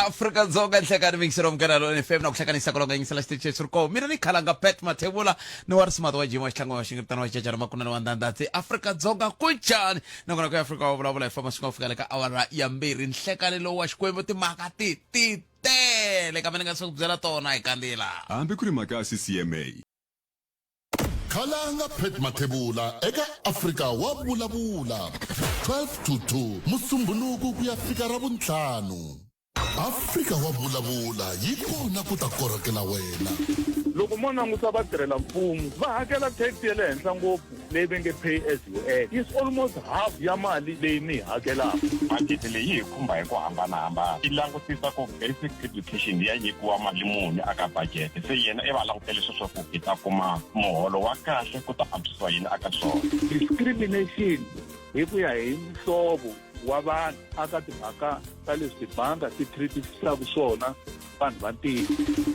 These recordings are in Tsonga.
Afrika-Dzonga nhlekani mingiselo munghana lona FM na ku hlanganisa kolonga yingisela xitichi xi ri kona mina ni khalanga Pat Mathebula ni wa Rismati wa Jima wa Xitlhangu wa Xingiritana wa Xicacana Makunene wa Ndandhatsi Afrika-Dzonga ku njhani nakona ku ya Afrika wa vulavula hi famba swi nga fika le ka awara ya mbirhi nhlekani lowu wa Xikwembu timhaka ti ti tele kambe ni nga se ku byela tona hi kandzila Hambi ku ri mhaka ya CCMA. Khalanga Pat Mathebula eka Afrika wa vulavula 12 to 2 Musumbhunuku ku ya fika Ravuntlhanu. Afrika wa vulavula yi kona ku ta korhokela wena. Loko mo languta vatirhela mfumo va hakela tax ya le henhla ngopfu leyi va nge pay as you earn is almost half ya mali leyi mi yi hakelaka. Budget leyi yi hi khumba hi ku hambanahambana. Yi langutisa ku basic education ya nyikiwa mali muni aka budget, se yena i va langutele sweswo ku hi ta kuma muholo wa kahle ku ta antswisiwa yini aka swona. Discrimination hi ku ya hi muhlovo wa vanhu aka timhaka ta leswi tibanga ti treatisaka swona vanhu va ntima.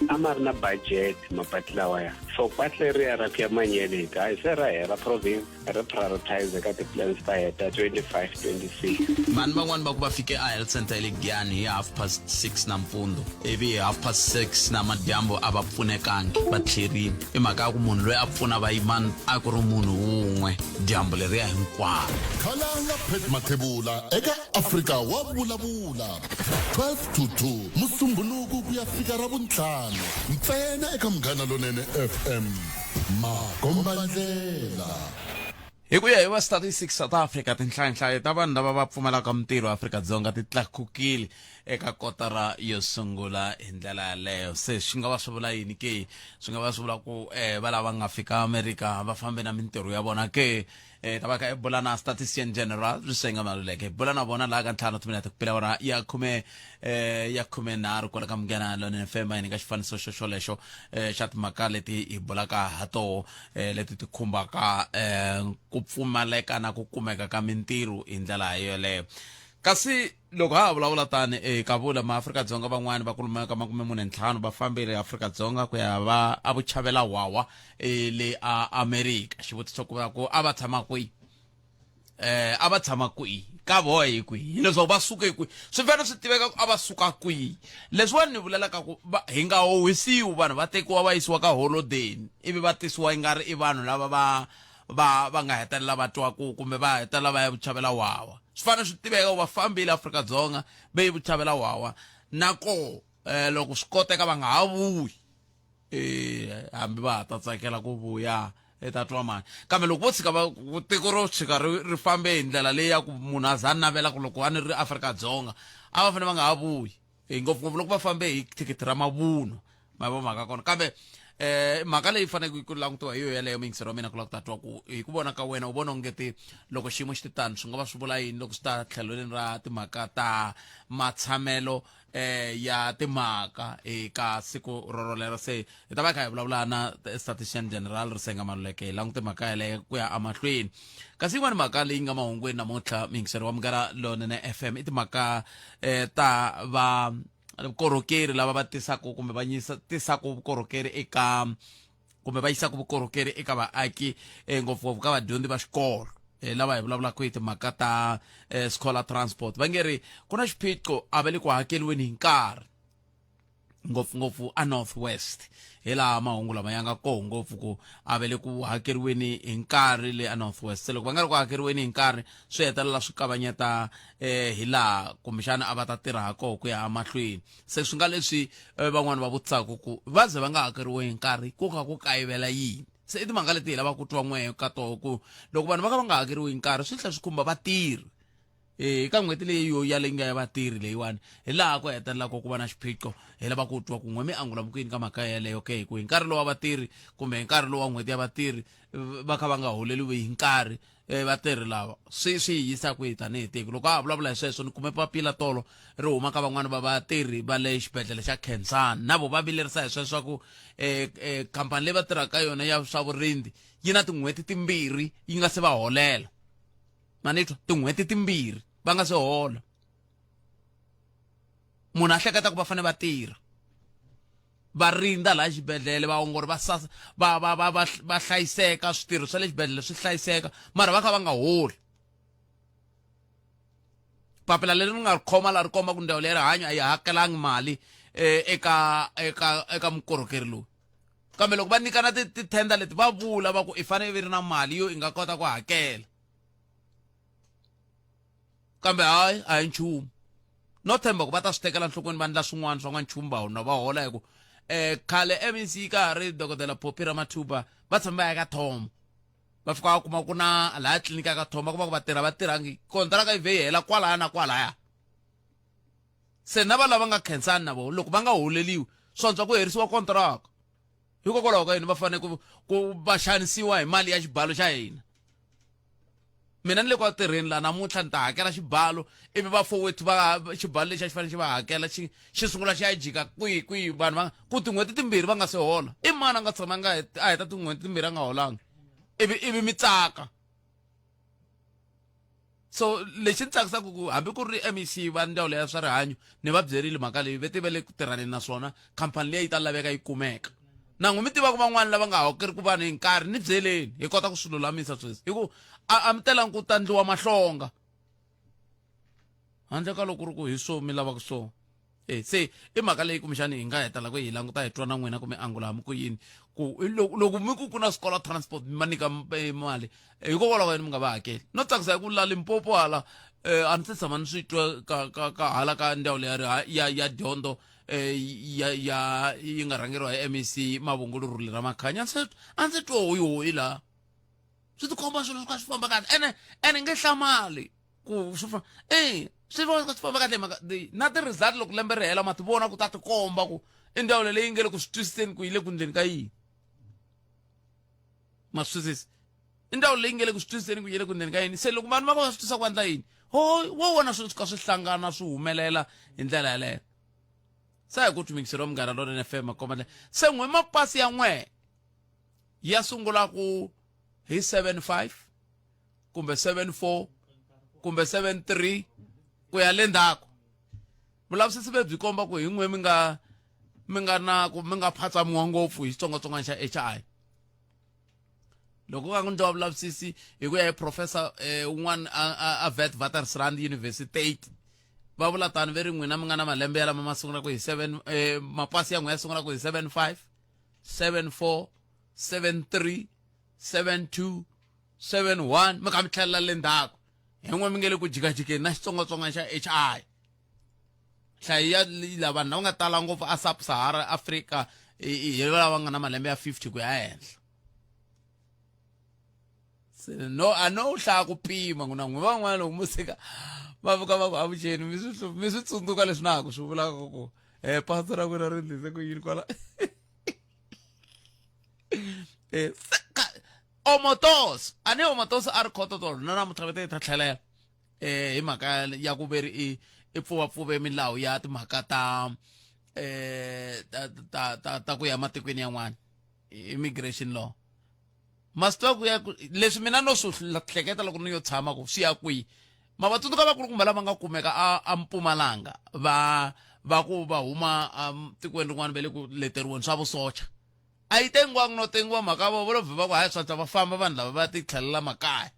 A ma ri na budget mapatu lawaya for patu leriya ra ku ya Manyeleti hayi se ra hela province ri prioritize ka ti-plans ta heta 25 26. Vanhu van'wani va ku va fike a health center ya le Giyani hi 6:30 nampundzu ivi hi 6:30 namadyambu a va pfunekangi va tlherile. I mhaka ya ku munhu loyi a pfuna vayimani a ku ri munhu wun'we dyambu leriya hinkwaro. Khalanga Pat Mathebula eka Afrika wa vulavula 12 to 2 Musumbhunuku ku ya fika Ravuntlhanu ntsena eka Munghana Lonene FM. Makombandlela. Hi ku ya hi va Statistics South Africa, tinhlayanhlayo ta vanhu lava va pfumalaka mintirho Afrika-Dzonga ti tlakukile eka kotara yo sungula hi ndlela yaleyo. Se swi nga va swi vula yini ke? Swi nga va swi vula ku eh, va lava nga fika Amerika va fambe na mintirho ya vona ke? Eh, ta va kha hi bula na Statistician General Risenga Maluleke. Hi bula na vona laha ka ntlhanu timinete ku pela awara ya khume eh, ya khume nharhu kwala ka Munghana Lonene FM hi nyika xifaniso xo xolexo eh, xa timhaka leti hi bulaka ha toho eh, leti ti khumbaka eh, ku pfumaleka na ku kumeka ka mintirho hi ndlela yoleyo. Kasi loko ha ha vulavula tani eh, kavula maAfrika-Dzonga van'wani va kulumeka 45 va fambile Afrika-Dzonga ku ya va a vuchavela hwahwa eh, le a Amerika. Xivutiso ku va ku a va tshama kwihi? Eh, a va tshama kwihi? Ka voho hi kwihi? Hileswaku va suke kwihi? Swi fanele swi tiveka ku a va suka kwihi. Leswiwani ni vulelaka ku va hi nga hohisiwi vanhu va tekiwa va yisiwa ka holodeni ivi va tisiwa ingari i vanhu lava va va va nga hetelela va twa ku kumbe va hetelela va ya vuchavela hwahwa. Swi fanele swi tiveka ku va fambile Afrika-Dzonga ve yi vuchavela hwahwa na koho eh, loko swi koteka va nga ha vuyi eh, hambi va ha ta tsakela ku vuya i ta twa mani kambe loko vo tshika va tiko ro tshika ri ri fambe hi ndlela leyi ya ku munhu a za a navela ku loko a ni ri Afrika-Dzonga a va fanele va nga ha vuyi hi ngopfungopfu loko va fambe hi thikithi ra mavunwa ma vo mhaka kona kambe eh mhaka leyi faneleke ku langutiwa hi yo yeleyo muyingiseri wa mina ku lava ku ta twa ku hi ku vona ka wena u vona ongeti loko xiyimo xi ti tano swi nga va swi vula yini loko swi ta tlhelweni ra timhaka ta matshamelo eh ya timhaka eka siku rorolero se hi ta va hi kha hi vulavula na statistician general Risenga Maluleke hi langute mhaka yeleyo ku ya emahlweni kasi yin'wana mhaka leyi nga mahungwini namuntlha muyingiseri wa Munghana Lonene FM i timhaka eh, ta va vukorhokeri lava va tisaka kumbe va nyisa tisaka vukorhokeri eka kumbe va yisaka vukorhokeri eka vaaki eh, ngopfungopfu ka vadyondzi va xikolo eh, lava hi vulavulaka hi timhaka ta eh, scholar transport va nge ri ku na xiphiqo a va le ku hakeriweni hi nkarhi ngopfungopfu a North West hi laha mahungu lama ya nga koho ngopfu ku a va le ku hakeriweni hi nkarhi le a North West se loko va nga ri ku hakeriweni hi nkarhi swi hetelela swi kavanyeta eh hi laha kumbexana a va ta tirha ha koho ku ya emahlweni se swi nga leswi eh, van'wani va vutisaka ku va ze va nga hakeriwi hi nkarhi ku kha ku kayivela yini se i timhaka leti hi lavaka ku twa n'wehe ka toho ku loko vanhu va ka va nga hakeriwi hi nkarhi swi tlhela swi khumba vatirhi Eh, eka n'hweti leyi yo ya leyi nga ya vatirhi leyiwani hi laha ku hetelelaka ku va na xiphiqo hi lava ku twa kun'we mi angula ku yini ka mhaka yeleyo ke hi ku hi nkarhi lowu wa vatirhi kumbe hi nkarhi lowu wa n'hweti ya vatirhi va kha va nga holeriwi hi nkarhi eh, vatirhi lava swi swi hi yisa kwihi tanihi tiko loko a ha vulavula hi sweswo ni kume papila tolo ri huma ka van'wani va vatirhi va le xibedhlele xa Khensani na vo va vilerisa hi sweswo ku eh, eh, khampani leyi va tirhaka ka yona ya swa vurindzi yi na tin'hweti timbirhi yi nga se va holela ma ni twa tin'hweti timbirhi va nga se hola munhu a hleketa ku va fanele va tirha va rindza laha xibedhlele vaongori va sasa va va va va va hlayiseka switirho swa le xibedhlele swi hlayiseka mara va kha va nga holi. Papila leri ni nga ri khoma la ri komba ku ndzawulo ya rihanyo a yi hakelangi mali eh, eka eka eka mukorhokeri lowu. Kambe loko va nyikana ti-tender leti va vula va ku i fanele i vi ri na mali yo i nga kota ku hakela. Kambe hayi a hi nchumu. No tshemba ku va ta swi tekela nhlokweni va endla swin'wana swa n'wanchumu va hona va hola hi ku eh khale MEC ka ha ri dokodela Phophi Ramathuba va tshame va ya ka Tom. Va fika va kuma ku na laha tliliniki ya ka Tom va kuma ku vatirhi a va tirhangi kontraka yi vhe yi hela kwalaya na kwalaya. Se na va lava nga khensani na vona loko va nga holeliwi swi antswa ku herisiwa kontraka. Hikokwalaho ka yini va fanele ku ku va xanisiwa hi mali ya xibalo xa hina? Mina ni le ku tirheni laha namuntlha ni ta hakela xibalo ivi vafowethu va xibalo lexi a xi fanele xi va hakela xi xi sungula xi ya jika kwihi kwihi vanhu va ku tin'hweti timbirhi va nga se hola i mani a nga tshama nga a heta tin'hweti timbirhi a nga holanga ivi ivi mi tsaka so lexi ni tsakisaka ku hambi ku ri MEC va ndzawulo ya swa rihanyo ni va byerile mhaka leyi ve ti va le ku tirhaneni naswona khampani leyi yi ta laveka yi kumeka na n'wi mi tivaka van'wani lava nga hakeriki vanhu hi nkarhi ni byeleni hi kota ku swi lulamisa sweswi hi ku a a mi telangi ku ta ndliwa mahlonga handle ka loko ku ri ku hi swo mi lavaka swona e se i mhaka leyi kumbexani hi nga hetela ku hi languta hi twa na n'wina kumbe angula mi ku yini ku loko mi ku ku na swikolo transport mi va nyika mali hikokwalaho ka yini mi nga va hakeli no tsakisa hi ku la Limpopo hala a ni se tshama ni swi twa ka ka ka hala ka ndzawulo ya ya ya dyondzo ya ya yi nga rhangeriwa hi MEC Mavhungulurhule Ramakhanya a ndzi twa hoyihoyi laha swi tikomba swilo swi kha swi famba kahle ene ene nge hlamali ku swi famba e swi va swi famba kahle mhaka na ti-result loko lembe ri hela ma ti vona ku ta tikomba ku i ndzawulo leyi nge le ku swi twisiseni ku yi le ku ndleni ka yini ma swi twisisa i ndzawulo leyi nge le ku swi twisiseni ku yi le ku ndleni ka yini se loko vanhu va va swi twisa ku endla yini ho wo vona swilo swi ka swi hlangana swi humelela hi ndlela yaleyo se hi ku tumikiseriwa munghana lonene fm makomba se n'we mapasi ya n'we ya sungula ku hi 75 kumbe 74 kumbe 73 ku ya le ndzhaku vulavisisi lebyi komba ku hi n'we mi nga mi nga na ku mi nga phatsamiwa ngopfu hi xitsongwatsongwana xa HI loko ku nga ku ndliwa vulavisisi hi ku ya hi professor un'wana a Witwatersrand University va vula tani ve ri n'wina mi nga na malembe ya lama ma sungulaka hi 7 mapasi ya n'wina ya sungulaka hi 75 74 73 72 71 mi kha mi tlhelela le ndzhaku hi n'we mi nge le ku jikajikeni na xitsongwatsongwana xa HI nhlayo ya la vanhu lava nga tala ngopfu a sub sahara Africa hi lava nga na malembe ya 50 ku ya henhla se no a no hlaya ku pima ku na n'we van'wana loko musika va vuka va ku avuxeni mi swi mi swi tsundzuka leswi na ha ku swi vulaka ku um pastor ra n'wina ri ndlise ku yini kwala omotos a ni omotos a ri khoto tolo na namuntlha va te ta tlhelela eh hi mhaka ya ku veri i i pfuvapfuve milawu ya timhaka ta eh ta ta ta, ta ku ya matikweni yan'wana immigration law ma swi tiva ku ya leswi mina no swi hleketa loko ni yo tshama ku swi ya kwihi ma va tsundzuka vakulukumba lava nga kumeka a a Mpumalanga va va ku va huma tikweni rin'wana va le ku leteriweni swa vusocha a yi tengiwangi no tengiwa mhaka vo vo lo vhe va ku hayi swantswa va famba vanhu lava va ti tlhelela makaya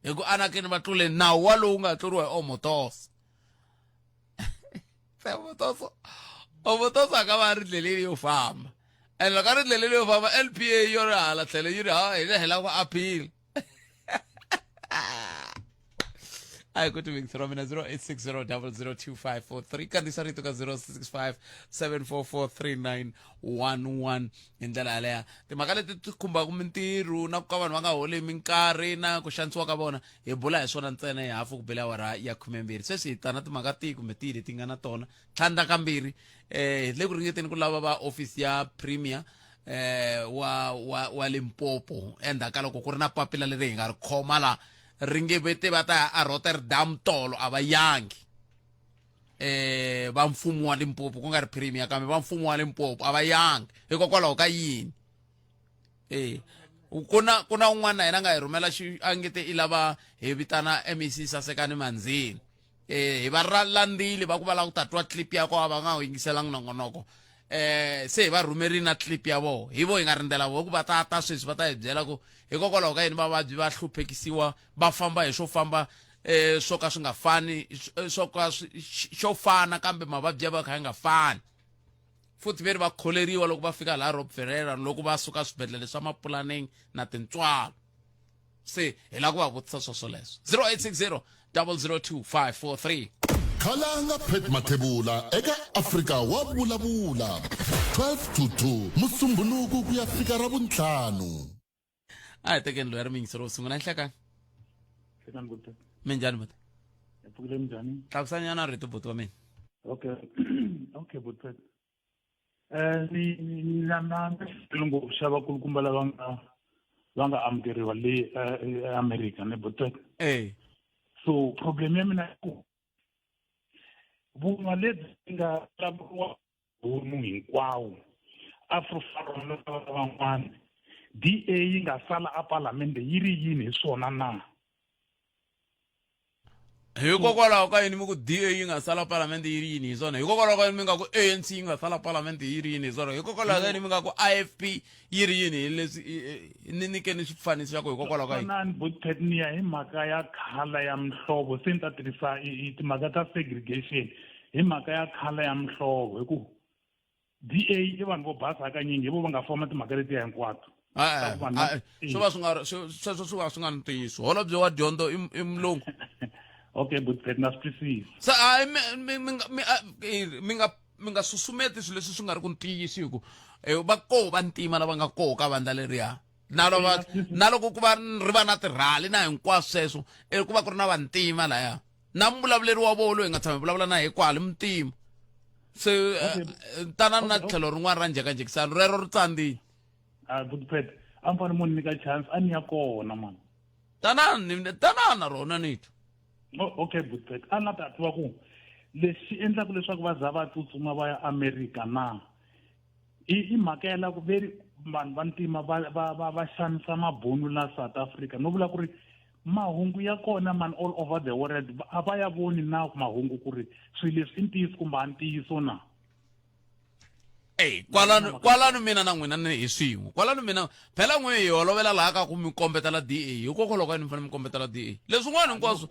hi ku anakeni va tlule nawu wa lowu nga tluriwa hi omotoso se omotoso omotoso a ka va ri ndleleni yo famba and loko a ri ndleleni yo famba LPA yo ri hala tlhelo yi ri ha hi le hi lava ku appeal a hi ku timikisero mina 0860002543 kandziyisa rito ka 065 744 3911 hi ndlela yaleyo timhaka leti ti khumbaka mintirho na ku ka vanhu va nga holi minkarhi na ku xanisiwa ka vona hi bula hi swona ntsena hi hafu ku bela awara ya khumembirhi sweswi hi tana timhaka tihi kumbe tihi leti nga na tona tlhandla kambirhi eh hi le ku ringeteni ku lava va office ya premier eh wa wa wa Limpopo endzhaku ka loko ku ri na papila leri hi nga ri khoma la ri nge vete va ta ya a Rotterdam tolo a va yangi eh va mfumo wa Limpopo ku nga ri premier kambe va mfumo wa Limpopo a va yangi hikokwalaho ka yini eh ku na ku na un'wana na yena a nga hi rhumela xi a nge te i lava hi vitana MEC Sasekani Manzini eh hi va landzile va ku va lava ku ta twa clip ya kona va nga wu yingiselangi nongonoko eh se hi va rhumerile na clip ya vona hi vo hi nga rindzela voho ku va ta ta sweswi va ta hi byela ku hikokwalaho ka yini vavabyi va hluphekisiwa va famba hi swo famba eh swo ka swi nga fani swo ka xo fana kambe mavabyi ya va kha ya nga fani futhi ve ri va kholeriwa loko va fika laha Rob Ferreira loko va suka swibedhlele swa Mapulaneng na tintswalo se hi lava ku va vutisa swo swoleswo 0860 002 543 Khalanga Pat Mathebula eka Afrika wa vulavula 12 to 2 Musumbhunuku ku ya fika Ravuntlhanu. A hi tekeni loyi a ri muyingiseri wo sungula nhlekani. Nhlekani buti. Minjhani buti? Hi pfukile minjhani? Tlakusanyana rito buti wa mina. Okay. Okay buti. Eh ni na na na ngopfu xa vakulukumba lava nga va nga amukeriwa le eAmerika ne buti. Eh. So problem ya mina ku vunwa lebyi nga vulavuriwa bunu hinkwawo afroforum na van'wana DA yi nga sala a palamende yi ri yini hi swona na Hikokwalaho ka yini mi ku DA yi nga sala palamende yi ri yini hi swona? Hikokwalaho ka yini mi nga ku ANC yi nga sala palamende yi ri yini hi swona? Hikokwalaho ka yini mi nga ku IFP yi ri yini hi leswi ni nyikeni xifaniso xa ku hikokwalaho ka yini? Twanani Botpet ni ya hi mhaka ya khala ya mihlovo se ni ta tirhisa timhaka ta segregation hi mhaka ya khala ya mihlovo hi ku DA i vanhu vo basa hakanyingi hi vo va nga foma timhaka letiya hinkwato. E-e, e-e, swo va swi nga sweswo swi va swi nga ri ntiyiso holobye wa dyondzo i mulungu okay but na swi twisisa se hayi mi mi nga mi nga mi nga susumeti swilo leswi swi nga ri ku ntiyiso hi ku va koho va ntima lava nga koho ka vandla leriya na lava na loko ku va ri va na tirhali na hinkwaswo sweswo ku va ku ri na vantima laya na muvulavuleri wa vona loyi hi nga tshama hi vulavula na yena kwale muntima se tanani na tlhelo rin'wana ra njhekanjhekisano rero ri tsandzile a butpet a mi fanele mo ni nyika chance a ni ya kona mani tanani tanani na rona ni twa oh, okay butpet a ni la ta tiva ku lexi endlaka leswaku va za va tsutsuma va ya amerika na i i mhaka ya la ku veri vanhu va ntima va va va va xanisa mabunu la South Africa no vula ku ri mahungu ya kona man all over the world a va ya voni na mahungu ku ri swilo leswi i ntiyiso kumbe a ntiyiso na Ey kwalano kwalano mina na n'wina ni hi swin'we kwalano mina phela n'we hi holovela laha ka ku mi kombetela DA hikokwalaho ka yini mi fanele mi kombetela DA leswin'wana hinkwaswo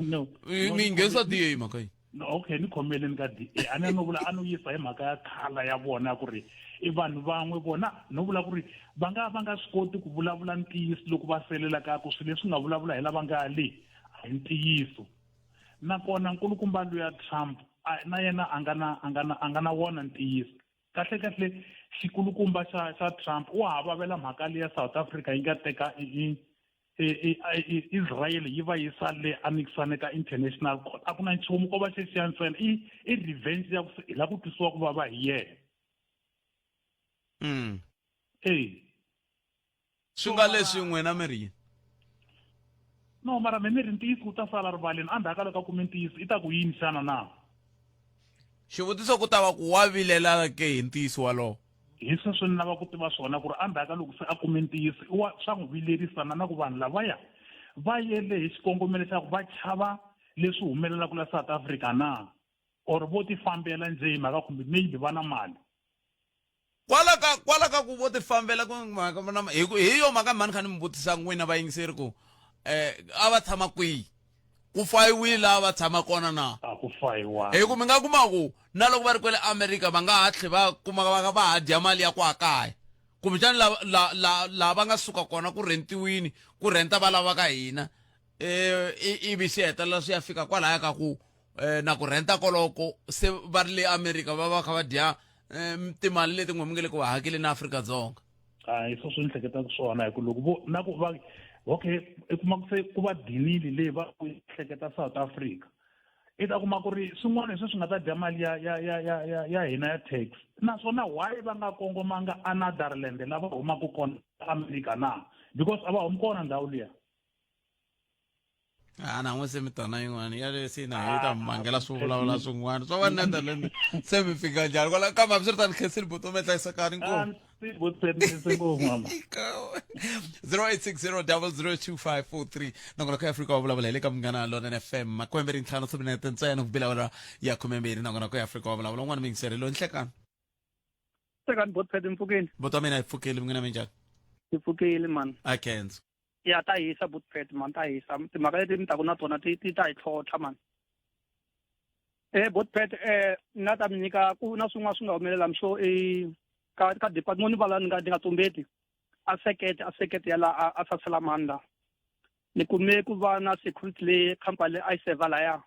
mi nghenisa DA mhaka yi no okay ni khomeleni ka DA a ni no vula a no yisa hi mhaka ya khala ya vona ku ri i vanhu van'we vona no vula ku ri va nga va nga swi koti ku vulavula ntiyiso loko va selela ka ku swilo leswi nga vulavula hi lava nga le a hi ntiyiso nakona nkulukumba luya Trump na yena a nga na a nga na a nga na wona ntiyiso kahle kahle xikulukumba xa xa Trump wa ha vavela mhaka leya South Africa yi nga teka i Israel yi va yisa le anekisane ka international court a ku na nchumu ko va xexiya ntsena i i revenge ya ku hi la ku twisiwa ku vava hi yena e swi nga leswi n'wina mi ri yini no mara me ni ri ntiyiso wu ta sala rivaleni endzhaku ka loko a kume ntiyiso i ta ku yini xana na xivutiso ku ta va ku wa vilela ke hi ntiyiso walowo hi sweswo ni lava ku tiva swona ku ri endzhaku ka loko se a kume ntiyiso i wa swa n'wi vilerisa na na ku vanhu lavaya va yele hi xikongomelo xa ku va chava leswi humelelaka la South Africa na or vo ti fambela njhe hi mhaka kumbe maybe va na mali kwala ka kwala ka ku vo ti fambela ku mhaka na hi ku hi yo mhaka mhani kha ni mi vutisa n'wina vayingiseri ku eh a va tshama kwihi ku fayiwile laha va tshama kona na a ku fayiwa hi ku mi nga kuma ku na loko va ri kwele america va nga ha tlhe va kuma va va ha dya mali ya kwa kaya kumbexani la la la laha va nga suka kona ku rentiwini ku renta va lava ka hina eh ivi swi hetelela swi ya fika kwalaya ka ku eh na ku renta koloko se va ri le america va va kha va dya eh, timali leti n'we mi nge le ku va hakeleni Afrika-Dzonga a hi sweswo ni hleketaka swona hi ku loko vo na ku va okay i kuma ku se ku va dinile leyi va ku hleketa South Africa i ta kuma ku ri swin'wana hi sweswi nga ta dya mali ya ya ya ya ya ya hina ya tax naswona why va nga kongomanga a Netherland lava humaka kona America na because a va humi kona ndhawu liya a na n'we se mi tana yin'wana yaleyo se na yi ta mi mangela swo vulavula swin'wana swa va Netherland se mi fika njhani kwala kambe hambiswiritano khensile buti mi hlayisekani inkomu 0860002543 nongonoko ya Afrika wa vulavula hi le ka Munghana Lonene FM makwembe ri ntlhanu timinete ntsena ku bila awara ya khumembirhi nongonoko ya Afrika wa vulavula un'wana miyingiseri loyi nhlekani Nhlekani bot Phet mpfukeni buti wa mina hi pfukile min'wina minjhani hi pfukile man a khensa Ya ta hisa Bootpet man ta hisa. Timhaka leti mi taku na tona ti ti ta hi tlhontlha man. Eh Bootpet eh na ta mi nyika ku na swin'wana swi nga humelela I'm sure i ka ka department ni vala ni nga ni nga tumbeti. A sekete a sekete ya la a a sasela mani la. Ni kume ku va na security leyi company leyi a yi seva laya.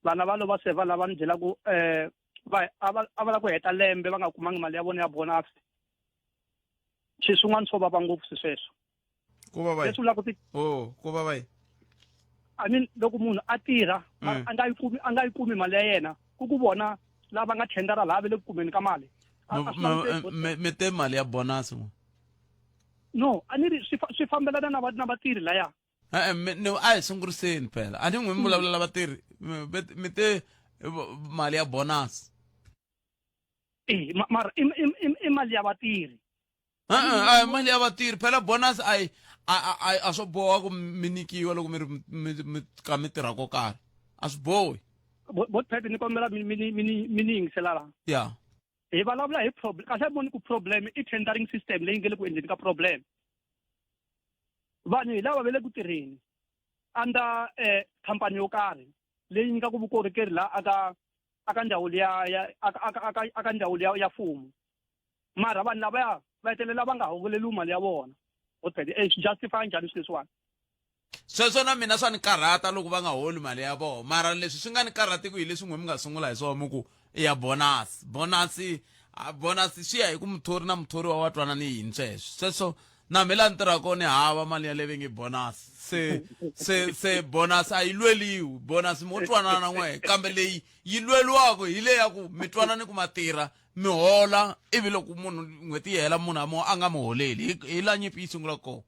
Vana va lo va seva lava ni byela ku eh va a va a va la ku heta lembe va nga kumangi mali ya vona ya bonus. Swilo swin'wana swo vava ngopfu swi sweswo. Ku vava Leswi vulaka ti Oh, ku vava yini? I mean loko munhu a tirha a nga yi kumi a nga yi kumi mali ya yena ku ku vona lava nga thendara laha va le ku kumeni ka mali. A a swi languteki ku- Mi te mali ya bonus n'we. No, a ni ri swi swi fambelana na va na vatirhi laya. E-e, ni a hi sunguriseni phela. A ni n'wi mi vulavula vatirhi. Mi te mali ya bonus. Eh, mara i mali ya vatirhi. E-e, a hi mali ya vatirhi phela bonus a yi a a swo boha ku mi nyikiwa loko mi ri mi ka mi tirha ko karhi. A swi bohi. Bo Pepe ni kombela mi mi mi mi ni yingisela la. Ya. Hi vulavula hi problem kahle moni ku problem i tendering system leyi nge le ku endleni ka problem. Vanhu hi lava va le ku tirheni under eh company yo karhi leyi nyikaka vukorhokeri laha aka aka ndzawulo ya ya aka aka aka aka ndzawulo ya ya mfumo. Mara vanhu lavaya va hetelela va nga holeriwi mali ya vona. Okay, eh swi justify njhani swilo leswiwani? Sweswo na mina swa ni karhata loko va nga holi mali ya vona. Mara leswi swi nga ni karhatiki hi leswi n'we mi nga sungula hi swona mi ku i ya bonus. Bonus a bonus swi ya hi ku muthori na muthoriwa wa twanana yini sweswo. Sweswo na me laha ni tirhaka kona ni hava mali ya le va nge bonus. Se se se bonus a yi lweliwi, bonus mo twanana n'we kambe leyi yi lweliwaka hi le ya ku mi twanane ku ma tirha mi hola ivi loko munhu n'hweti yi hela munhu a mo a nga mi holeli hi hi laha nyimpi yi sungulaka kona.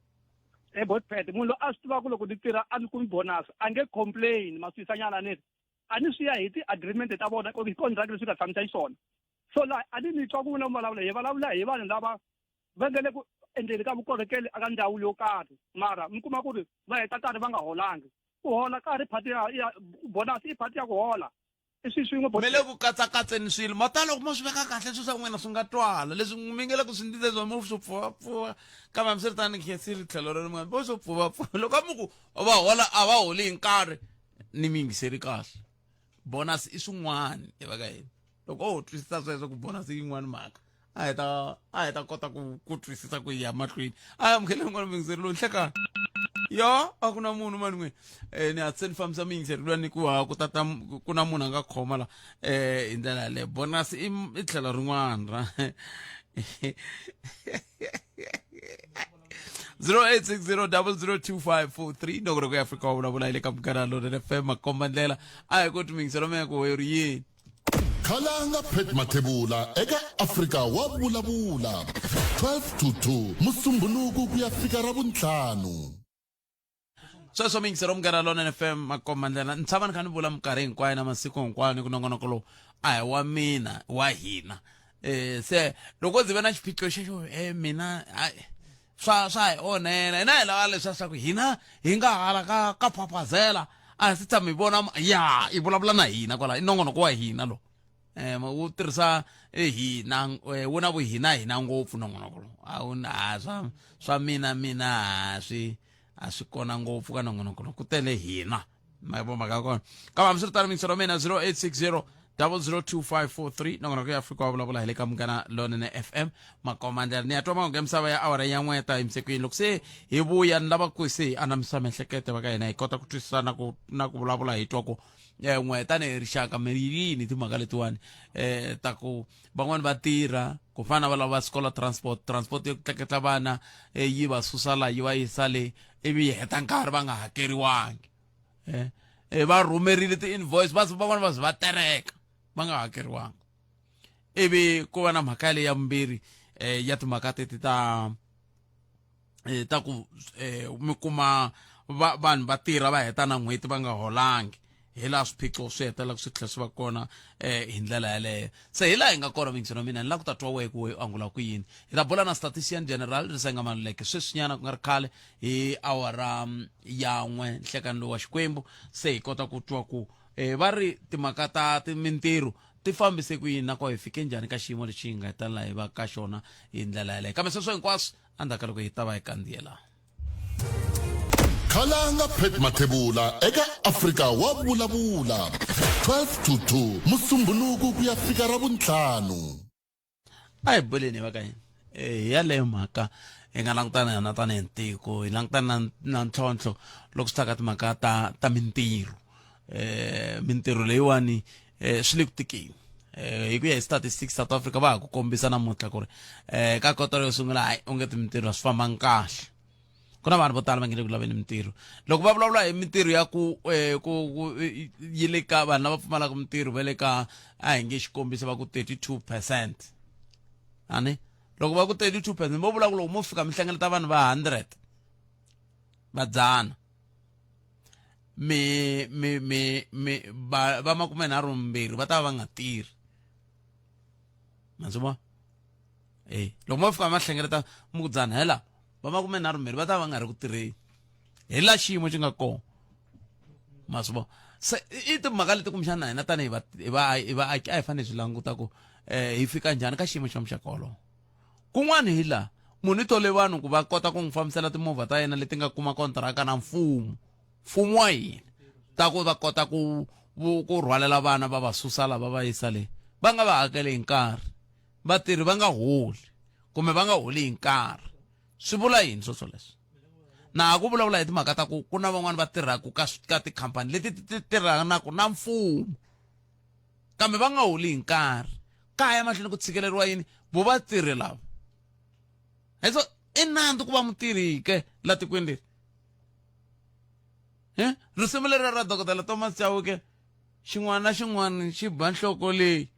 He Botpet munhu loyi a swi tivaka loko ni tirha a ni kumi bonus a nge complain ma swisanyana ni ri a ni swi ya hi ti-agreement ta vona hi contract leswi nga tshamisa xiswona so laha a ni ni twa ku vula vulavula hi vulavula hi vanhu lava va nga le ku endleni ka vukorhokeli eka ndhawu yo karhi mara mi kuma ku ri va heta nkarhi va nga holangi ku hola ka ha ri part ya ya bonus i part ya ku hola i swilo swin'we mi le ku katsakatseni swilo mata loko mo swi veka kahle swilo swa n'wina swi nga twala leswi mi nge le ku swi ndlise swa mo swo pfuvapfuva kambe hambiswiritano ni khensile tlhelo ra rin'wana vo swo pfuvapfuva loko a mi ku va hola a va holi hi nkarhi ni mi yingiseri kahle bonus i swin'wana i va ka yini loko o twisisa sweswo ku bonus yin'wana mhaka a hi ta a hi ta kota ku ku twisisa ku ya mahlweni a amukele n'wana muyingiseri lowu nhlekani yo a ku na munhu mani n'we um ni hatise ni fambisa muyingiseri luya ni ku ha ku tata ku na munhu a nga khoma la um hi ndlela yaleyo bonus i i tlhelo rin'wana ra 0860002543 nongonoko ya Afrika wa vulavula hi le ka Munghana Lonene FM makomba ndlela a hi koti muyingiselo mehe ku ri yini Khalanga Pat Mathebula eka Afrika wa vulavula 12 to 2 Musumbhunuku ku ya fika Ravuntlhanu. Sweswo miyingiselo Munghana Lonene FM makomba ndlela ni tshama ni kha ni vula minkarhi hinkwayo na masiku hinkwayo ni ku nongonoko lowu a hi wa mina wa hina eh se loko ndzi ve na xiphiqo xexo eh mina hayi swa swa hi onhela hina hi lava leswa swa ku hina hi nga hala ka ka phaphazela a hi si tshama hi vona ya i vulavula na hina kwala i nongonoko wa hina lo um wu tirhisa eh, hina eh, wu na vuhina hina ngopfu nongonoko lo a wu na swa swa mina mina a swi a swi kona ngopfu ka nongonoko lo ku tele hina ma vo mhaka ya kona kambe hambiswiritano mingiselo mina 0860 002543 nongonoko ya Afrika wa vulavula hi le ka Munghana Lonene FM makomandlela ni ya twa mahungu ya misava ya awara ya n'weta emisekwini loko se hi vuya ni lava ku se hi anamisa miehleketo va ka hina hi kota ku twisisa na ku na ku vulavula hi twa ku eh, n'we tanihi rixaka mi yini timhaka letiwani eh ta ku van'wani va tirha ku fana na valava va scholar transport transport yo tleketla vana eh, yi va susa la yi va yisa le ivi yi heta nkarhi va nga hakeriwangi eh, eh va rhumerile ti-invoice va van'wana va ze va tereka va nga hakeriwanga ivi ku va na mhaka yaleyo ya vumbirhi eh, ya timhaka teti ta eh, ta ku eh, mi kuma va, vanhu va tirha va heta na n'hweti va nga holangi hi laha swiphiqo swi hetelelaka swi tlhela swi va kona eh, hi ndlela yaleyo se hi laha hi nga kona mingiselo mina ni lava ku ta twa wehe ku we u angula ku yini hi ta bula na statistician general Risenga Maluleke sweswinyana ku nga ri khale hi awara mm, ya n'we nhlekani lowu wa xikwembu se hi kota ku twa ku eh, va ri timhaka ta mintirho ti fambise ku yini nakona hi fike njhani ka xiyimo lexi hi nga hetelela hi va ka xona hi ndlela yaleyo kambe sweswo hinkwaswo endzhaku ka loko hi ta va hi kandziyela. Khalanga Pat Mathebula eka Afrika wa vulavula 12 to 2 Musumbhunuku ku ya fika Ravuntlhanu. A hi buleni va ka hina eh, hi yaleyo mhaka hi nga langutana yona tanihi tiko hi langutana na, na ntlhontlho loko swi ta ka timhaka ta ta mintirho eh mintirho leyiwani eh swi le ku tikeni eh hi ku ya hi statistics South Africa va ha ku kombisa namuntlha ku ri eh ka kotara yo sungula hayi onge mintirho a swi fambangi kahle ku na vanhu vo tala va nge le ku laveni mintirho loko va vulavula hi mintirho ya ku eh, ku yi le ka vanhu lava pfumalaka mintirho va le ka a hi nge xikombiso va ku 32 percent ani loko va ku 32 percent vo vula ku loko mo fika mi hlengeleta vanhu va 100 va dzana mi mi mi mi va va 32 va ta va va nga tirhi ma swi vona e loko mo fika ma hlengeleta mi ku dzana hela va 32 va ta va nga ri ku tirheni hi la xiyimo xi nga kona ma swi vona se i timhaka leti kumbexana na hina tanihi hi vaaki a hi fanele hi swi languta ku um hi fika njhani ka xiyimo xa muxaka wolowo kun'wana hi laha munhu i tole vanhu ku va kota ku n'wi fambisela timovha ta yena leti nga kuma kontraka na mfumo mfumo wa hina ta ku va kota ku ku rhwalela vana va va susa lava va yisa le va nga va hakeli hi nkarhi vatirhi va nga holi kumbe va nga holi hi nkarhi swi vula yini swo swoleswo na ha ku vulavula hi timhaka ta ku ku na van'wani va tirhaka ka ka tikhampani leti ti tirhanaka na mfumo kambe va nga holi hi nkarhi ka ya mahlweni ku tshikeleriwa yini vo vatirhi lava hi so i nandzu ku va mutirhi ke la tikweni leri eh risimu leri ra dokodela Thomas Chauke xin'wana na xin'wana xi ba nhloko leyi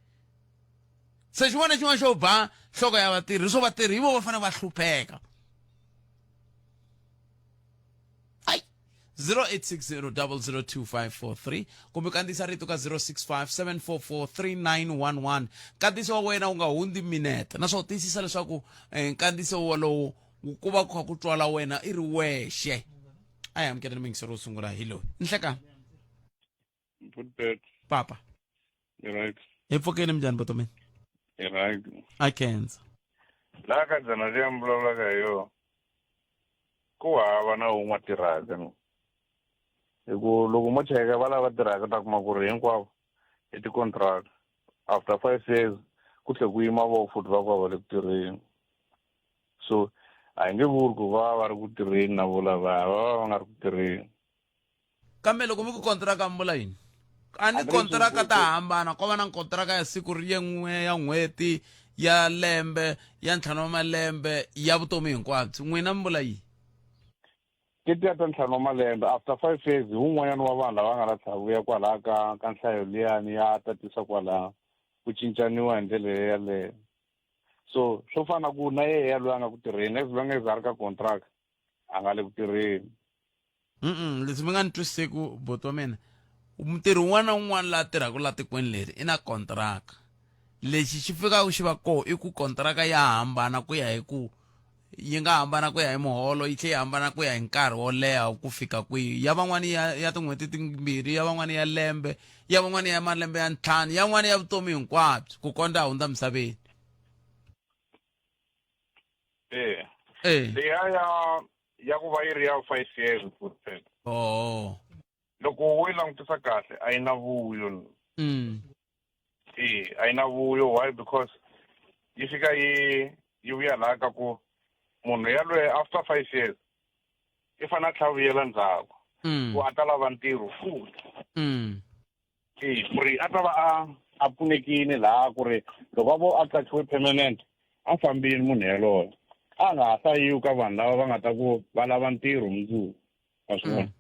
se xin'wana na xin'wana xo ba nhloko ya vatirhi swo vatirhi hi vo va fanele va hlupheka ai 0860002543 kumbe kandziyisa rito ka 0657443911 nkandziyiso wa wena wu nga hundzi minete naswona tiyisisa leswaku eh, nkandziyiso wolowo ku va ku kha ku twala wena i ri wexe a hi amukeleni muyingiseri wo sungula hi loyi nhlekani Good papa You right. Hi pfukeni minjhani botomeni? Hi right. A khensa. Laha ka dzana leyi mi vulavulaka hi yona ku hava na wun'we tirhaka no. Hi ku loko mo cheka va lava tirhaka ta kuma ku ri hinkwavo i ti-contract after 5 years ku tlhe ku yima vo futhi va ku va le ku tirheni so a hi nge vuri ku va va ri ku tirheni na vo lavaya va va va nga ri ku tirheni Kambe loko mi ku kontraka mi vula yini? A ni kontraka ta hambana, ko va na kontraka ya siku ri yen'we ya n'hweti, ya lembe, ya ntlhanu wa malembe, ya vutomi hinkwabyo. N'wina mi vula yini? Tetiya ta ntlhanu wa malembe after 5 years hi wun'wanyana wa vanhu lava nga la tlhela vuya kwalaya ka ka nhlayo liyani ya tatisa kwalaya ku cincaniwa hi ndlela yaleyo so swo fana na ku na yehe yaloye a nga ku tirheni as long as a ri ka contract a nga le ku tirheni. Mm leswi mi nga ni twisiseku buti wa mina mutirhi wun'wana na wun'wana la tirhaka la tikweni leri i na kontraka lexi xi fikaka xi va koho i ku kontraka ya hambana ku ya hi ku yi nga hambana ku ya hi muholo yi tlhe yi hambana ku ya hi nkarhi wo leha ku fika kwihi ya van'wani ya ya tin'hweti timbirhi ya van'wani ya lembe ya van'wani ya malembe ya ntlhanu ya van'wani ya vutomi hinkwabyo ku kondza a hundza misaveni Eh. Eh. Leya ya ya ku va yi ri ya 5 years percent. Oh. Loko wo yi langutisa kahle a yi na vuyo. Eh, a yi na vuyo why because yi fika yi yi vuya laha ka ku munhu yaloye after 5 years i fanele a tlhela vuyela ndzhaku. Ku a ta lava ntirho futhi. E ku ri a ta va a a pfunekile laha ku ri loko a vo a qachiwe permanent a fambile munhu yaloye a nga ha hlayiwi ka vanhu lava va nga ta ku va lava ntirho mundzuku wa swi vona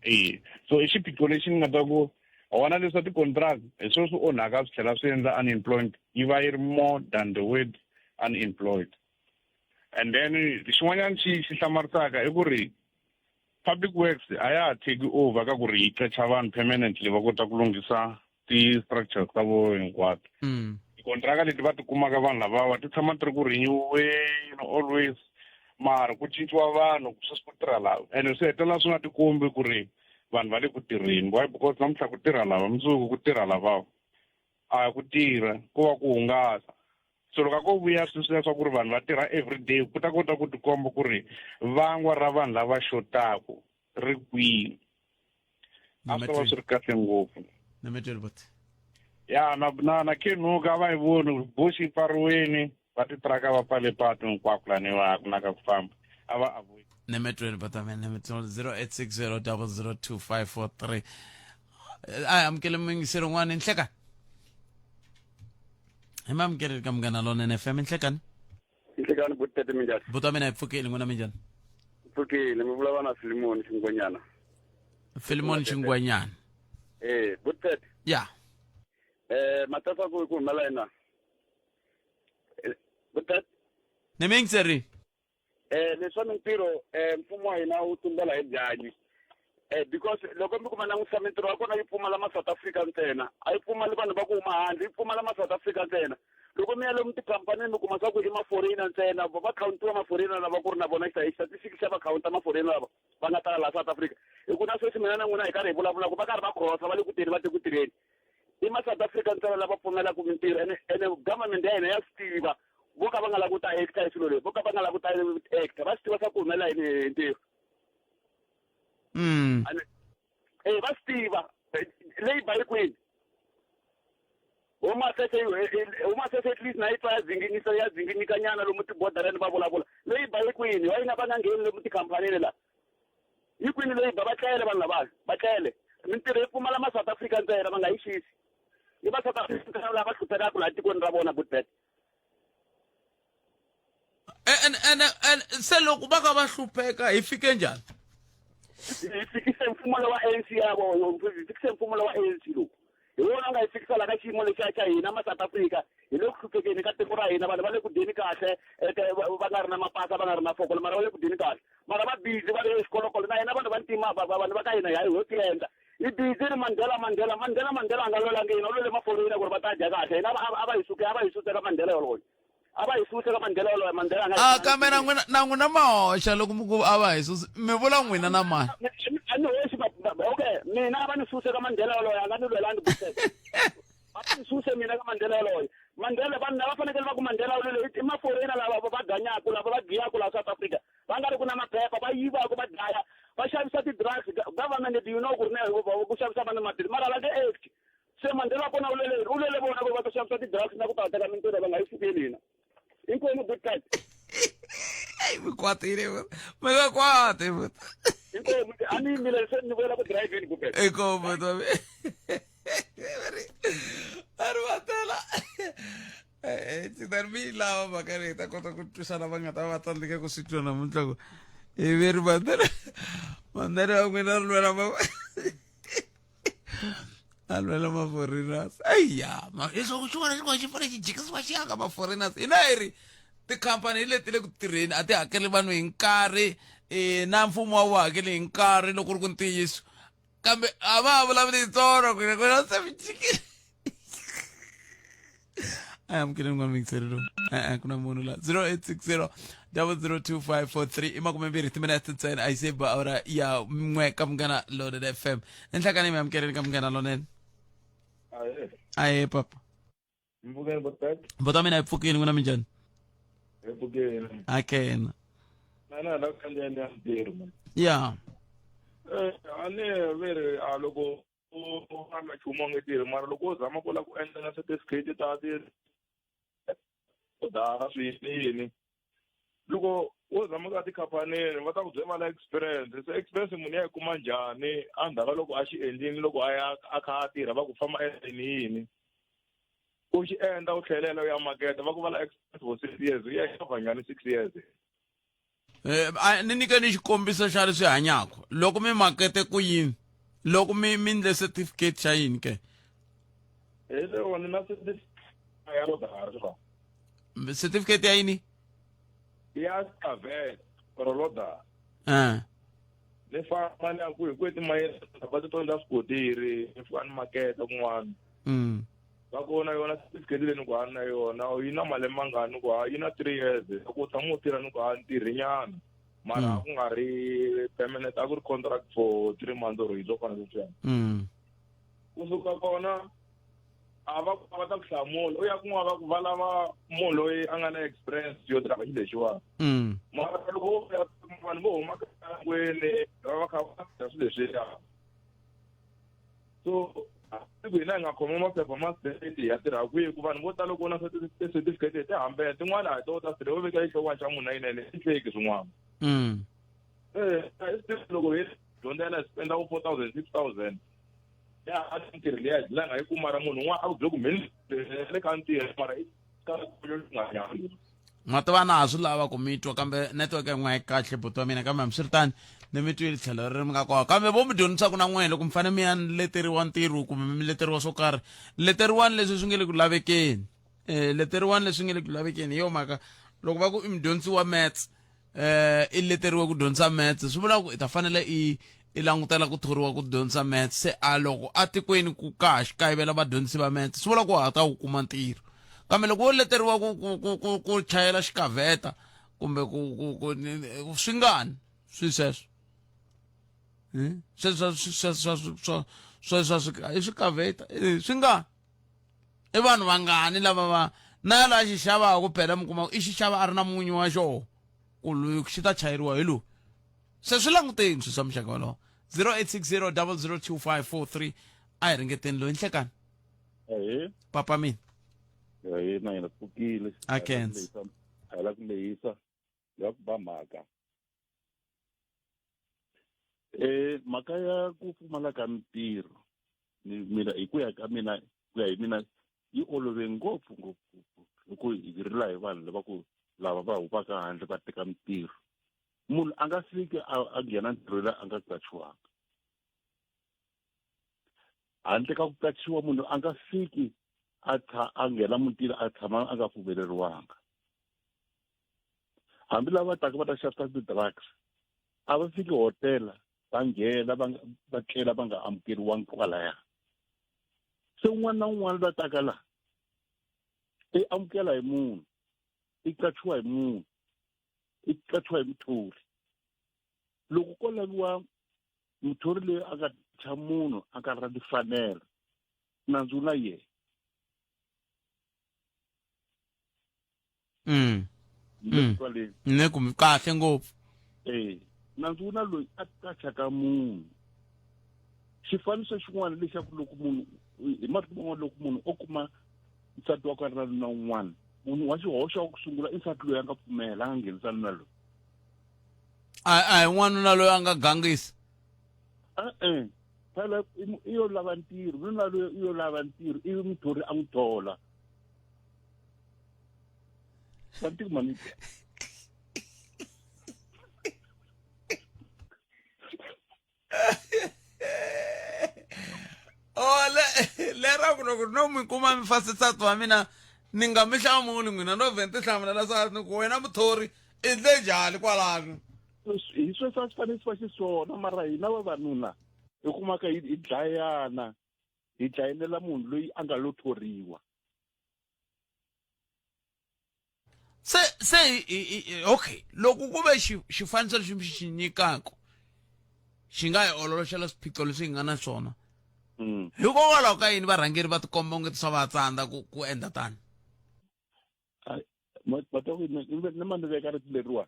e so i xiphiqo lexi ni nga ta ku wona leswa ti-contract hi swona swi onhaka swi tlhela swi endla unemployment yi va yi ri more than the word unemployed and then xin'wanyana xi xi hlamarisaka i ku ri public works a ya ha take over ka ku ri yi qacha vanhu permanently va kota ku lunghisa ti-structures ta vo hinkwato tikontraka leti va ti kumaka vanhu lavawa ti tshama ti ri ku renew-weni always mara ku cinciwa vanhu sweswi ku tirha lava ene swi hetelela swi nga tikombi ku ri vanhu va le ku tirheni why because namuntlha ku tirha lava mundzuku ku tirha lavawa a ku tirha ko va ku hungasa so loko a ko vuya sweswiya swa ku ri vanhu va tirha everyday ku ta kota ku tikomba ku ri vangwa ra vanhu lava xotaku ri kwihi a swi ta va swi ri kahle ngopfu. Nametweli buti. Ya na na na Kenuka a va yi voni bush yi pfariwini va titraka va pfale patu hinkwako laniwa a ku na ka ku famba a va avoid. Nemetweli buti wa mina nemetweli 0860 002543 a amukele muyingiseri un'wana nhlekani hi ma amukeleli ka Munghana Lonene FM nhlekani. Nhlekani buti tete minjhani? Buti wa mina hi pfukile n'wina minjhani? Pfukile mi vulavula na Filimoni Xingwenyana. Filimoni Xingwenyana. Eh, buti tete. Ya. Eh, matata ku ku humela yina. Buti tete. Ni miyingiseri. Eh, leswa mintirho eh mfumo wa hina wu tumbela hi byanyi. Eh, because loko mi kuma langutisa mintirho ya kona yi pfumala ma South Africa ntsena a yi pfumali vanhu va ku huma handle yi pfumala ma South Africa ntsena loko mi ya lomu tikhampanini mi kuma swa ku i ma-foreigner ntsena va khawuntiwa ma-foreigner lava ku ri na vona statistics xa va khawunta ma-foreigner lava va nga tala laha South Africa hi ku na sweswi mina na n'wina hi karhi hi vulavulaka va karhi va crossa va le ku teni va te ku tirheni i ma South Africa ntsena lava pfumelaka mintirho ene ene government ya hina ya swi tiva vo ka va nga lavi ku ta acta hi swilo leswi vo ka va nga lavi ku ta acta va swi tiva swa ku humelela yini hi ntirho. Eh va swi tiva labour yi kwini Home Affairs Home Affairs at least na yi twa ya dzinginyisa ya dzinginyikanyana lomu tibodareni va vulavula labour yi kwini wa yina va nga ngheni lomu tikhampanini la yi kwini labour va tlele vanhu lavaya va tlele mintirho yi pfumala ma South Africa ntsena va nga yi xisi i va South Africa ntsena lava hluphekaka laha tikweni ra vona good bad. And and and se loko va ka va hlupheka hi fike njhani? Hi fikise mfumo lowa ANC ya vo hi fikise mfumo lowa ANC lowu hi wona nga hi fikisa la ka xiyimo lexiya xa hina ma South Africa hi le ku hluphekeni ka tiko ra hina vanhu va le ku dyeni kahle va nga ri na mapasa va nga ri na fokolo mara va le ku dyeni kahle mara va busy va ri exikolokolo na hina vanhu va ntima vanhu va ka hina hi ho tiendla hi busy ri Mandela Mandela Mandela Mandela a nga lwelangi hina u lwele maforeyina ku ri va ta dya kahle hina a va hi suke a va hi suse ka Mandela yoloye a va hi suse ka Mandela yoloye Mandela a nga a kambe na n'wina na n'wina ma hoxa loko mi ku a va hi susi mi vula n'wina na mani a ni hoxi okay mina a va ni suse ka Mandela yoloye a nga ni lwelangi va ni suse mina ka Mandela yoloye Mandela vanhu lava fanekele va ku Mandela u lwele i maforeyina lava va ganyaku lava va giyaku laha South Africa va nga ri ku na maphepha va yivaka va dlaya va xavisa ti-drugs government do you know ku ri na ku xavisa vanhu maphilisi mara va nge act se Mandela kona u lwele u lwele vona ku va ta xavisa ti-drugs na ku ta teka mintirho va nga yi sukeli hina inkomu good time. Eyi mi kwatile mi nga kwati inkomu a ni yimile se ni vuyela ku driveni kumbe inkomu tomi a ri vatela titani mi yi lava mhaka leyi ta kota ku twisa lava nga ta va tsandzeke ku swi twa namuntlha ku ivi ri mandela mandela wa n'wina ri lwela ma a lwela ma-foreigners eya leswaku xin'wana na xin'wana xi fanele xi jikisiwa xi ya ka ma-foreigners hina hi ri tikhampani hi leti le ku tirheni a ti hakeli vanhu hi nkarhi um na mfumo wa wu hakeli hi nkarhi loko ku ri ku ntiyiso kambe a va ha vulavuli yitsongo ku na se mi jikile a amukele n'wana muyingiseri lowu e-e ku na munhu la 0860 002543 i 20 timinete ntsena a yi se ba awara ya n'we ka Munghana Lonene FM enhlakani mi amukeleni ka Munghana Lonene. Aye papa. Mpfukeni botata. Bota mina hi pfukile n'wina minjhani? Hi pfukile. Akena. Na na la khandziya ni ya ntirho man. Ya. Eh a ni ve ri a loko u nga na nchumu wa nge tirhi mara loko u zama ku lava ku endla na certificate ta ti odara swi yini yini loko wo zama ku ya tikhampanini va ta ku byela va la experience se experience munhu ya yi kuma njhani endzhaku ka loko a xi endlini loko a ya a kha a tirha va ku famba endleni yini u xi endla u tlhelela u ya makete va ku va la experience for 6 years u ya xava njhani 6 years? Eh, a ni nyikeni xikombiso xa leswi hanyaka loko mi makete ku yini loko mi mi ndle certificate xa yini ke? Hi lero ni na certificate ya lodara. Certificate ya yini? Ya Skavet or lodara. Eh. Ni famba ni ya ku hi ku timayini va ti tondla swikotiri ni fika ni maketa kun'wana. Va ku na yona certificate leyi ni ku ha na yona yi na malembe mangani ni ku ha yi na 3 years ku u tshama u tirha ni ku ha ni tirhi nyana mara a ku nga ri permanent a ku ri contract for 3 months or yi swo fana leswiya. Kusuka kona a va va ta ku hlamula u ya kun'wana va ku va lava munhu loyi a nga na experience yo driver xilo lexiwani. Mara loko wo ya Vanhu vo huma kangweni va va kha va dya swilo leswiya. So siku hina hi nga khoma maphepha ma state hi ya tirha kwihi ku vanhu vo tala ku na ti-certificate ti hambene tin'wana a hi to ta sire wo veka exihlokwani xa munhu yinene i fake swin'wana. Eh, a hi swi tivi loko hi dyondzela hi spenda vo 4000 6000 ya a mintirho leyi a hi dlina nga yi kuma mara munhu un'wana a ku byele ku mheni le ka ntirho mara i ka nga nyami. Ma tiva na ha swi lava ku mi twa kambe network ya n'we a yi kahle buti wa mina kambe hambiswiritano ni mi twile tlhelo ririmi nga kona kambe vo mi dyondzisaka na n'wehe loko mi fanele mi ya leteriwa ntirho kumbe mi leteriwa swo karhi leteriwani leswi swi nge le ku lavekeni um leteriwani leswi nge le ku lavekeni hi yo mhaka loko va ku i mudyondzi wa maths i leteriwe ku dyondzisa maths swi vula ku i ta fanele i i langutela ku thoriwa ku dyondzisa maths se a loko atikweni ku ka ha xi kayivela vadyondzisi va maths swi vula ku ha ta wu kuma ntirho kambe loko wo leteriwa ku ku ku ku ku chayela xikavheta kumbe ku ku ku swi ngani swi sweswo sweswo swa swa swa swa swa swa i swikavheta swi ngani I vanhu vangani lava va na la xi xavaka phela mi kuma i xi xava a ri na munyu wa xona ku loyi xi ta chayeriwa hi loyi se swi languteni swilo swa muxaka wolowo 0860 002543 a hi ringeteni loyi nhlekani Ahee. Papa mina. Ahee, na hina pfukile. A khensa. A hi la ku lehisa ya ku ba mhaka. Eh mhaka ya ku pfumala ka mintirho ni mina hi ku ya ka mina ku ya hi mina yi olove ngopfu ngopfu loko hi rila hi vanhu lava ku lava va humaka handle va teka mintirho munhu a nga fiki a nghena ntirho la a nga qachiwanga handle ka ku qachiwa munhu a nga fiki a a nghena mutini a tshama a nga pfumeleriwanga hambi lava taka va ta xavisa ti-drugs a va fiki hotela va nghena va va tlela va nga amukeriwangi kwalaya se un'wana na un'wana la taka laha i amukela hi munhu i qachiwa hi munhu i qachiwa hi muthori loko ko laviwa muthori loyi a nga cha munhu a nga ri na timfanelo nandzu na yena. Ne ku kahle ngopfu. Eh, nandzu wu na loyi a qachaka munhu. Xifaniso xin'wana lexaku loko munhu hi marito man'wana loko munhu o kuma nsati wa ku a ri na nuna un'wana munhu wa xihoxo wa ku sungula i nsati loyi a nga pfumela a nga nghenisa nuna loyi. A hi n'wanuna loyi a nga gangisa. E-e phela i yo lava ntirho nuna loyi i yo lava ntirho ivi muthori a n'wi thola. Kanti mani Oh le lera ku loko no mi kuma mi fase nsati wa mina ni nga mi hlamuli n'wina no vhe ni ti hlamulela swa ni ku wena muthori i ndle njhani kwalano. Hi sweswo a swi fanele swi va xiswona mara hina vavanuna hi kumaka hi dlayana hi dlayelela munhu loyi a nga lo thoriwa. Se se okay loko ku ve xifaniso lexi mi xi nyikaka xi nga hi ololoxela swiphiqo leswi hi nga na swona hikokwalaho ka yini varhangeri va tikomba onge swa va tsandza ku ku endla tano? Ni ma ni veka rito leriwa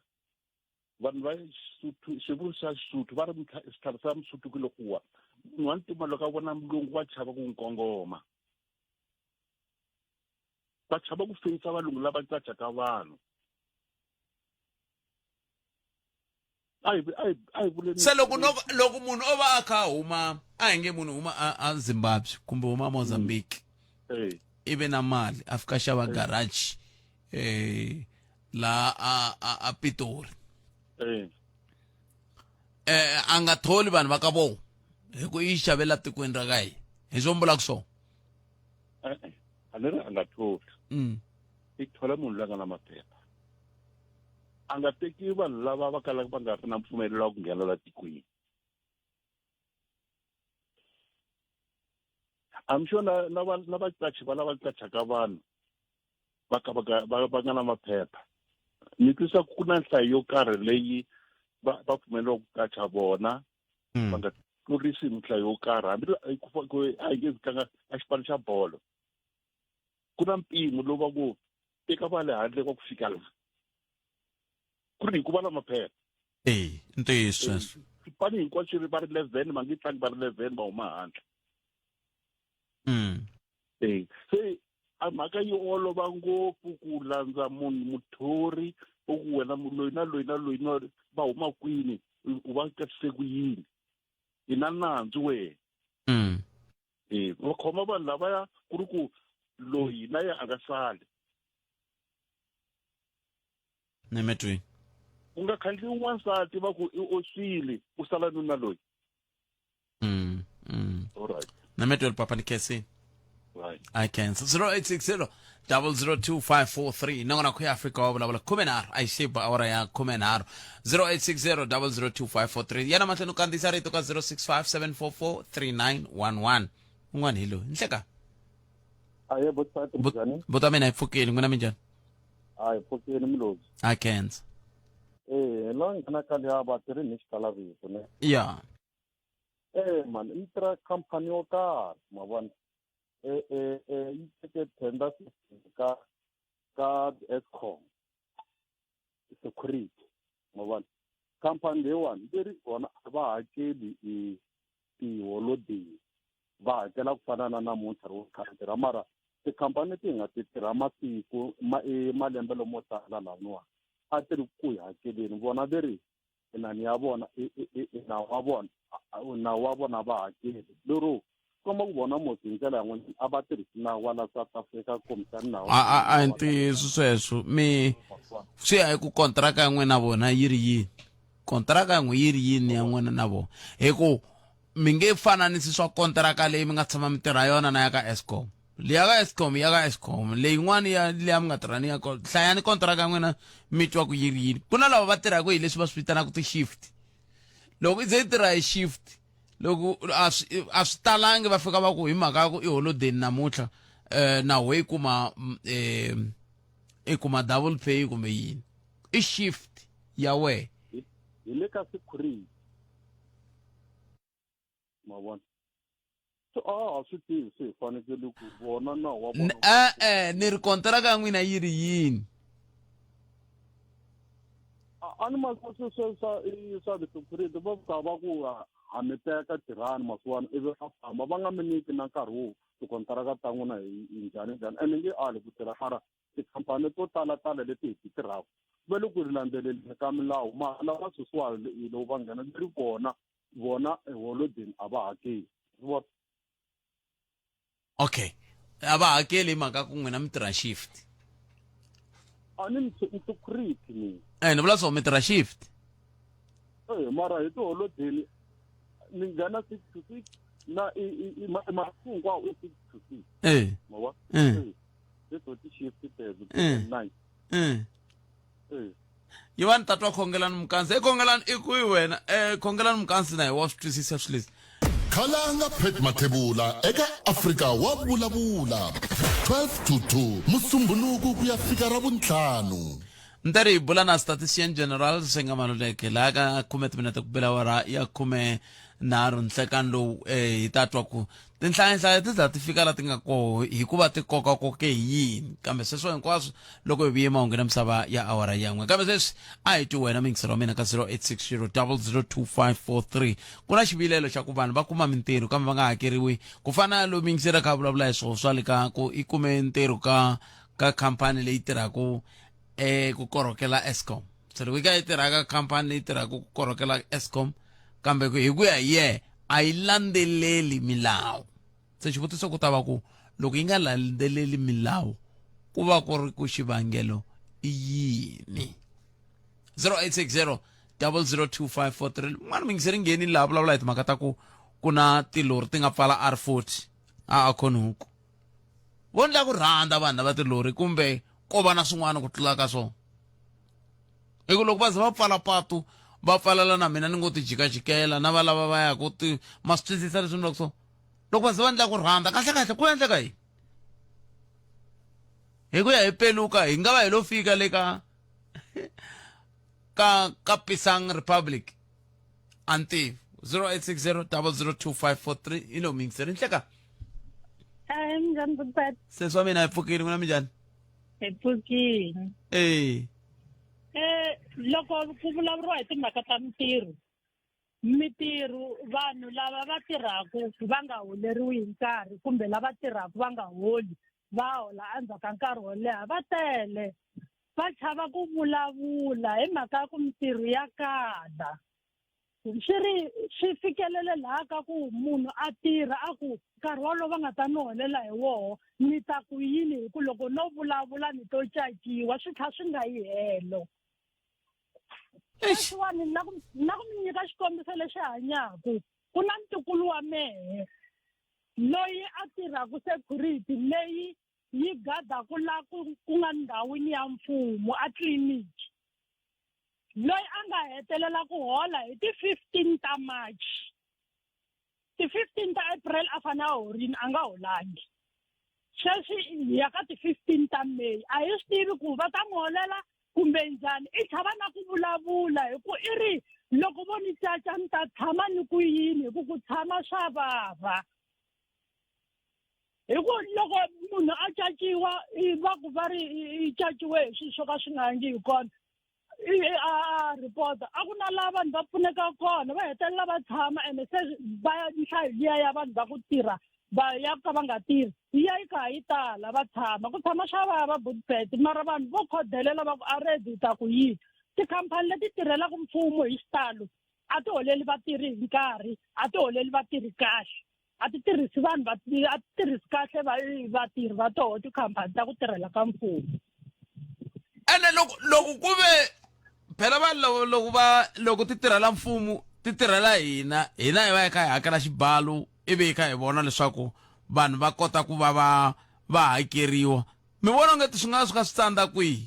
vanhu va Xisuthu xivuri xa Xisuthu va ri xitlhari xa Musuthu ku le ku wa munhu wa ntima loko a vona mulungu wa chava ku n'wi kongoma va chava ku feyisa valungu lava qachaka vanhu a hi a hi a hi vuleni Se loko no loko munhu o va a kha a huma a hi nge munhu huma a Zimbabwe kumbe huma Mozambique i ve na mali a fika xava garage eh la a a, a Pitori eh a nga tholi vanhu va ka vona hi ku yi xavela tikweni ra ka hina hi swo vulaka swona. E-e a ni ri a nga tholi i thola munhu loyi a nga na maphepha a nga teki vanhu lava va kalaka va nga ri na mpfumelelo wa ku nghena la tikweni. I'm sure na na va na vaqachi va lava qachaka vanhu va ka va va va nga na maphepha ni twisa ku na nhlayo yo karhi leyi va va pfumeleriwa ku qacha vona va nga tlurisi nhlayo yo karhi hambi a hi nge tlanga a xipano xa bolo ku na mpimo lowu va ku teka va le handle ka ku fika la ku ri hi ku va na maphepha. E ntiyiso sweswo. Xipano hinkwaxo ri va ri 11 va nge tlangi va ri 11 va huma handle. E se a mhaka yi olova ngopfu ku landza munhu muthori u ku wena loyi na loyi na loyi na va huma kwini u va katise ku yini i na nandzu wena. E va khoma vanhu lavaya ku ri ku loyi na yena a nga sali. Ni mi twi. Ku nga khandziyi wansati va ku i oswile u sala nuna loyi. All right. Ni mi twile papa ni khensini. Right. I can. 0860 002543 nongona ku ya Afrika wa vulavula 13 a yi xiba awara ya 13 0860 002543 yana mahlweni u kandziyisa rito ka 065 744 3911 un'wana hi loyi nhleka. Aye botati njhani? Buta mina hi pfukile n'wina minjhani? Hayi pfukile Mlozi. I can't. Eh, la nghena ka liya vatirhi ni xikalavito ne. Ya. Eh man, yi tirha khampani yo karhi, ma vona. Eh eh eh yi teke tender system ka ka Eskom security, ma vona. Khampani leyiwani leri vona a va hakeli i tiholodeyi va hakela ku fana na namuntlha ro kha tirha mara tikhampani leti hi nga ti tirha masiku ma i malembe lomo tala laniwa a ti ri ku hi hakeleni vona leri inani ya vona i nawu wa vona nawu wa vona va hakeli lero komba ku vona musi hi ndlela yan'wana a va tirhisi nawu wa la South Africa kumbexani nawu a hi ntiyiso sweswo mi swi ya hi ku kontraka ya n'wina vona yi ri yini kontraka ya n'we yi ri yini ya n'wina na vona hi ku mi nge fananisi swa kontraka leyi mi nga tshama mi tirha yona na ya ka Eskom leyi ya ka Eskom ya ka Eskom leyin'wana ya leya mi nga tirha ni ya hlayani kontraka ya n'wina mi twa ku yi ri yini ku na lava va tirhaka hi leswi va swi vitanaka ti-shift loko i ze i tirha hi shift loko a swi a swi talangi va fika va ku hi mhaka ya ku i holodeni namuntlha um na ho yi kuma um i kuma double pay kumbe yini i shift ya wehe hi le ka security ma vona so a ha swi tivi se hi fanekele ku vona nawu wa vona e-e ni ri kontraka ya n'wina yi ri yini a ni ma swa swa swa ti-security va fika va ku ha mi teka tirhani masiwani ivi va famba va nga mi nyiki na nkarhi wo tikontraka ta n'wina hi njhani njhani ene nge ali ku tirha mara tikhampani to tala tala leti hi ti tirhaka va le ku ri landzeleleni ka milawu mara lava susiwa loko va nghena leri vona vona eholodeni a va hakeli okay a va hakeli hi mhaka ku n'wina mi tirha shift a ni security mina eh ni vula swo mi tirha shift eh mara hi tiholodeni ni nghena 6 to 6 na masiku hinkwawo i 6 to 6 eh ma eh leto ti-shift teto 9 eh yi va ni tatwa khongelani mukansi e khongelani i kwihi wena um khongelani mukansi na hi wa swi twisisa swilo leswi Khalanga Pat Mathebula eka Afrika wa vulavula 12 to 2 Musumbhunuku ku ya fika Ravuntlhanu. Ni ta ri hi bula na Statistician General Senga Maluleke laha ka khume timinete ku bela awara ya khume nharhu nhlekani lowu eh, hi ta twa ku tinhlayanhlaya ti za ti fika la ti nga koho hikuva ti kokakoke hi yini kambe sweswo hinkwaswo loko hi vuye mahungu na misava ya awara yan'we kambe sweswi a hi twi wena muyingiseri wa mina ka 0860 002543 ku na xivilelo xa ku vanhu va kuma mintirho kambe va nga hakeriwi ku fana na loyi muyingiseri a kha a vulavula hi swoho swa le ka ku i kume ntirho ka ka khampani leyi tirhaka eh ku korhokela Eskom se loko yi ka yi tirhaka khampani leyi tirhaka ku korhokela Eskom kambe hi ku ya hi yehe a yi landzeleli milawu se xivutiso ku ta va ku loko yi nga landzeleli milawu ku va ku ri ku xivangelo i yini 0860 002543 n'wana mingiseri ngheni laha vulavula hi timhaka ta ku ku na tilori ti nga pfala R40 a a khonhuku vo ndla ku rhandza vanhu lava tilori kumbe ko va na swin'wana ku tlula ka swona hi ku loko va ze va pfala patu va pfalela na mina ni ngo ti jikajikela na va lava va yaku ti ma swi twisisa leswi ni vulaka swona loko va ze va ndla ku rhandza kahle kahle ku endleka yini hi ku ya hi peluka hi nga va hi lo fika le ka ka ka Pisang Republic a ni tivi 0860 002543 hi lo mingiseri nhleka Hayi minjhani Butati? sesi wa mina hi pfukile n'wina minjhani Hi pfukile. ee Eh loko ku vulavuriwa hi timhaka ta mintirho mintirho vanhu lava va tirhaka va nga holeriwi hi nkarhi kumbe lava tirhaka va nga holi va hola endzhaku ka nkarhi wo leha va tele va chava ku vulavula hi mhaka ya ku mintirho ya kala swi ri swi fikelele laha ka ku munhu a tirha a ku nkarhi wolowo va nga ta ni holela hi woho ni ta ku yini hi ku loko no vulavula ni to caciwa swi tlha swi nga yi helo sweswiwani na ku na ku mi nyika xikombiso lexi hanyaku ku na ntukulu wa mehe loyi a tirhaka security leyi yi gadaku la ku ku nga ndhawini ya mfumo a tliliniki loyi a nga hetelela ku hola hi ti-15 ta March ti-15 ta April a fanele a horini a nga holangi sweswi hi ya ka ti-15 ta May a hi swi tivi ku va ta n'wi holela kumbe njhani i chava na ku vulavula hi ku i ri loko vo ni caca ni ta tshama ni ku yini hi ku ku tshama swa vava hi ku loko munhu a caciwa va ku va ri i caciwe hi swilo swo ka swi nga yangi hi kona a report a ku na laha vanhu va pfuneka kona va hetelela va tshama ene se va nhlayo liya ya vanhu va ku tirha va ya ka va nga tirhi yi ya yi ka yi tala va tshama ku tshama swa vava butbet mara vanhu vo khodelela va ku a ready hi ta ku yini tikhampani leti tirhelaka mfumo hi xitalo a ti holeli vatirhi hi nkarhi a ti holeli vatirhi kahle a ti tirhisi vanhu va a ti tirhisi kahle vatirhi va toho tikhampani ta ku tirhela ka mfumo ene loko loko ku ve phela vanhu loko loko va loko ti tirhela mfumo ti tirhela hina hina hi va hi kha hi hakela xibalo ivi hi kha hi vona leswaku vanhu va kota ku va va va hakeriwa mi vona onge swi nga swi kha swi tsandza kwihi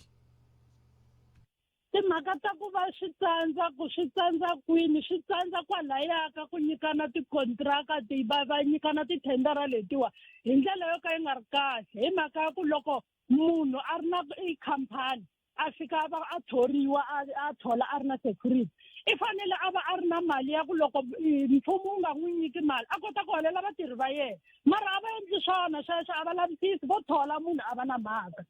Timhaka ta ku va swi tsandza ku swi tsandza kwini swi tsandza kwalaya ka ku nyikana tikontraka ti va va nyikana tithendara letiwa hi ndlela yo ka yi nga ri kahle hi mhaka ya ku loko munhu a ri na i khampani a fika a va a thoriwa a a thola a ri na security i fanele a va a ri na mali ya ku loko mfumo wu nga n'wi nyiki mali a kota ku holela vatirhi va yena mara a va endli swona sweswo a va lavisisi vo thola munhu a va na mhaka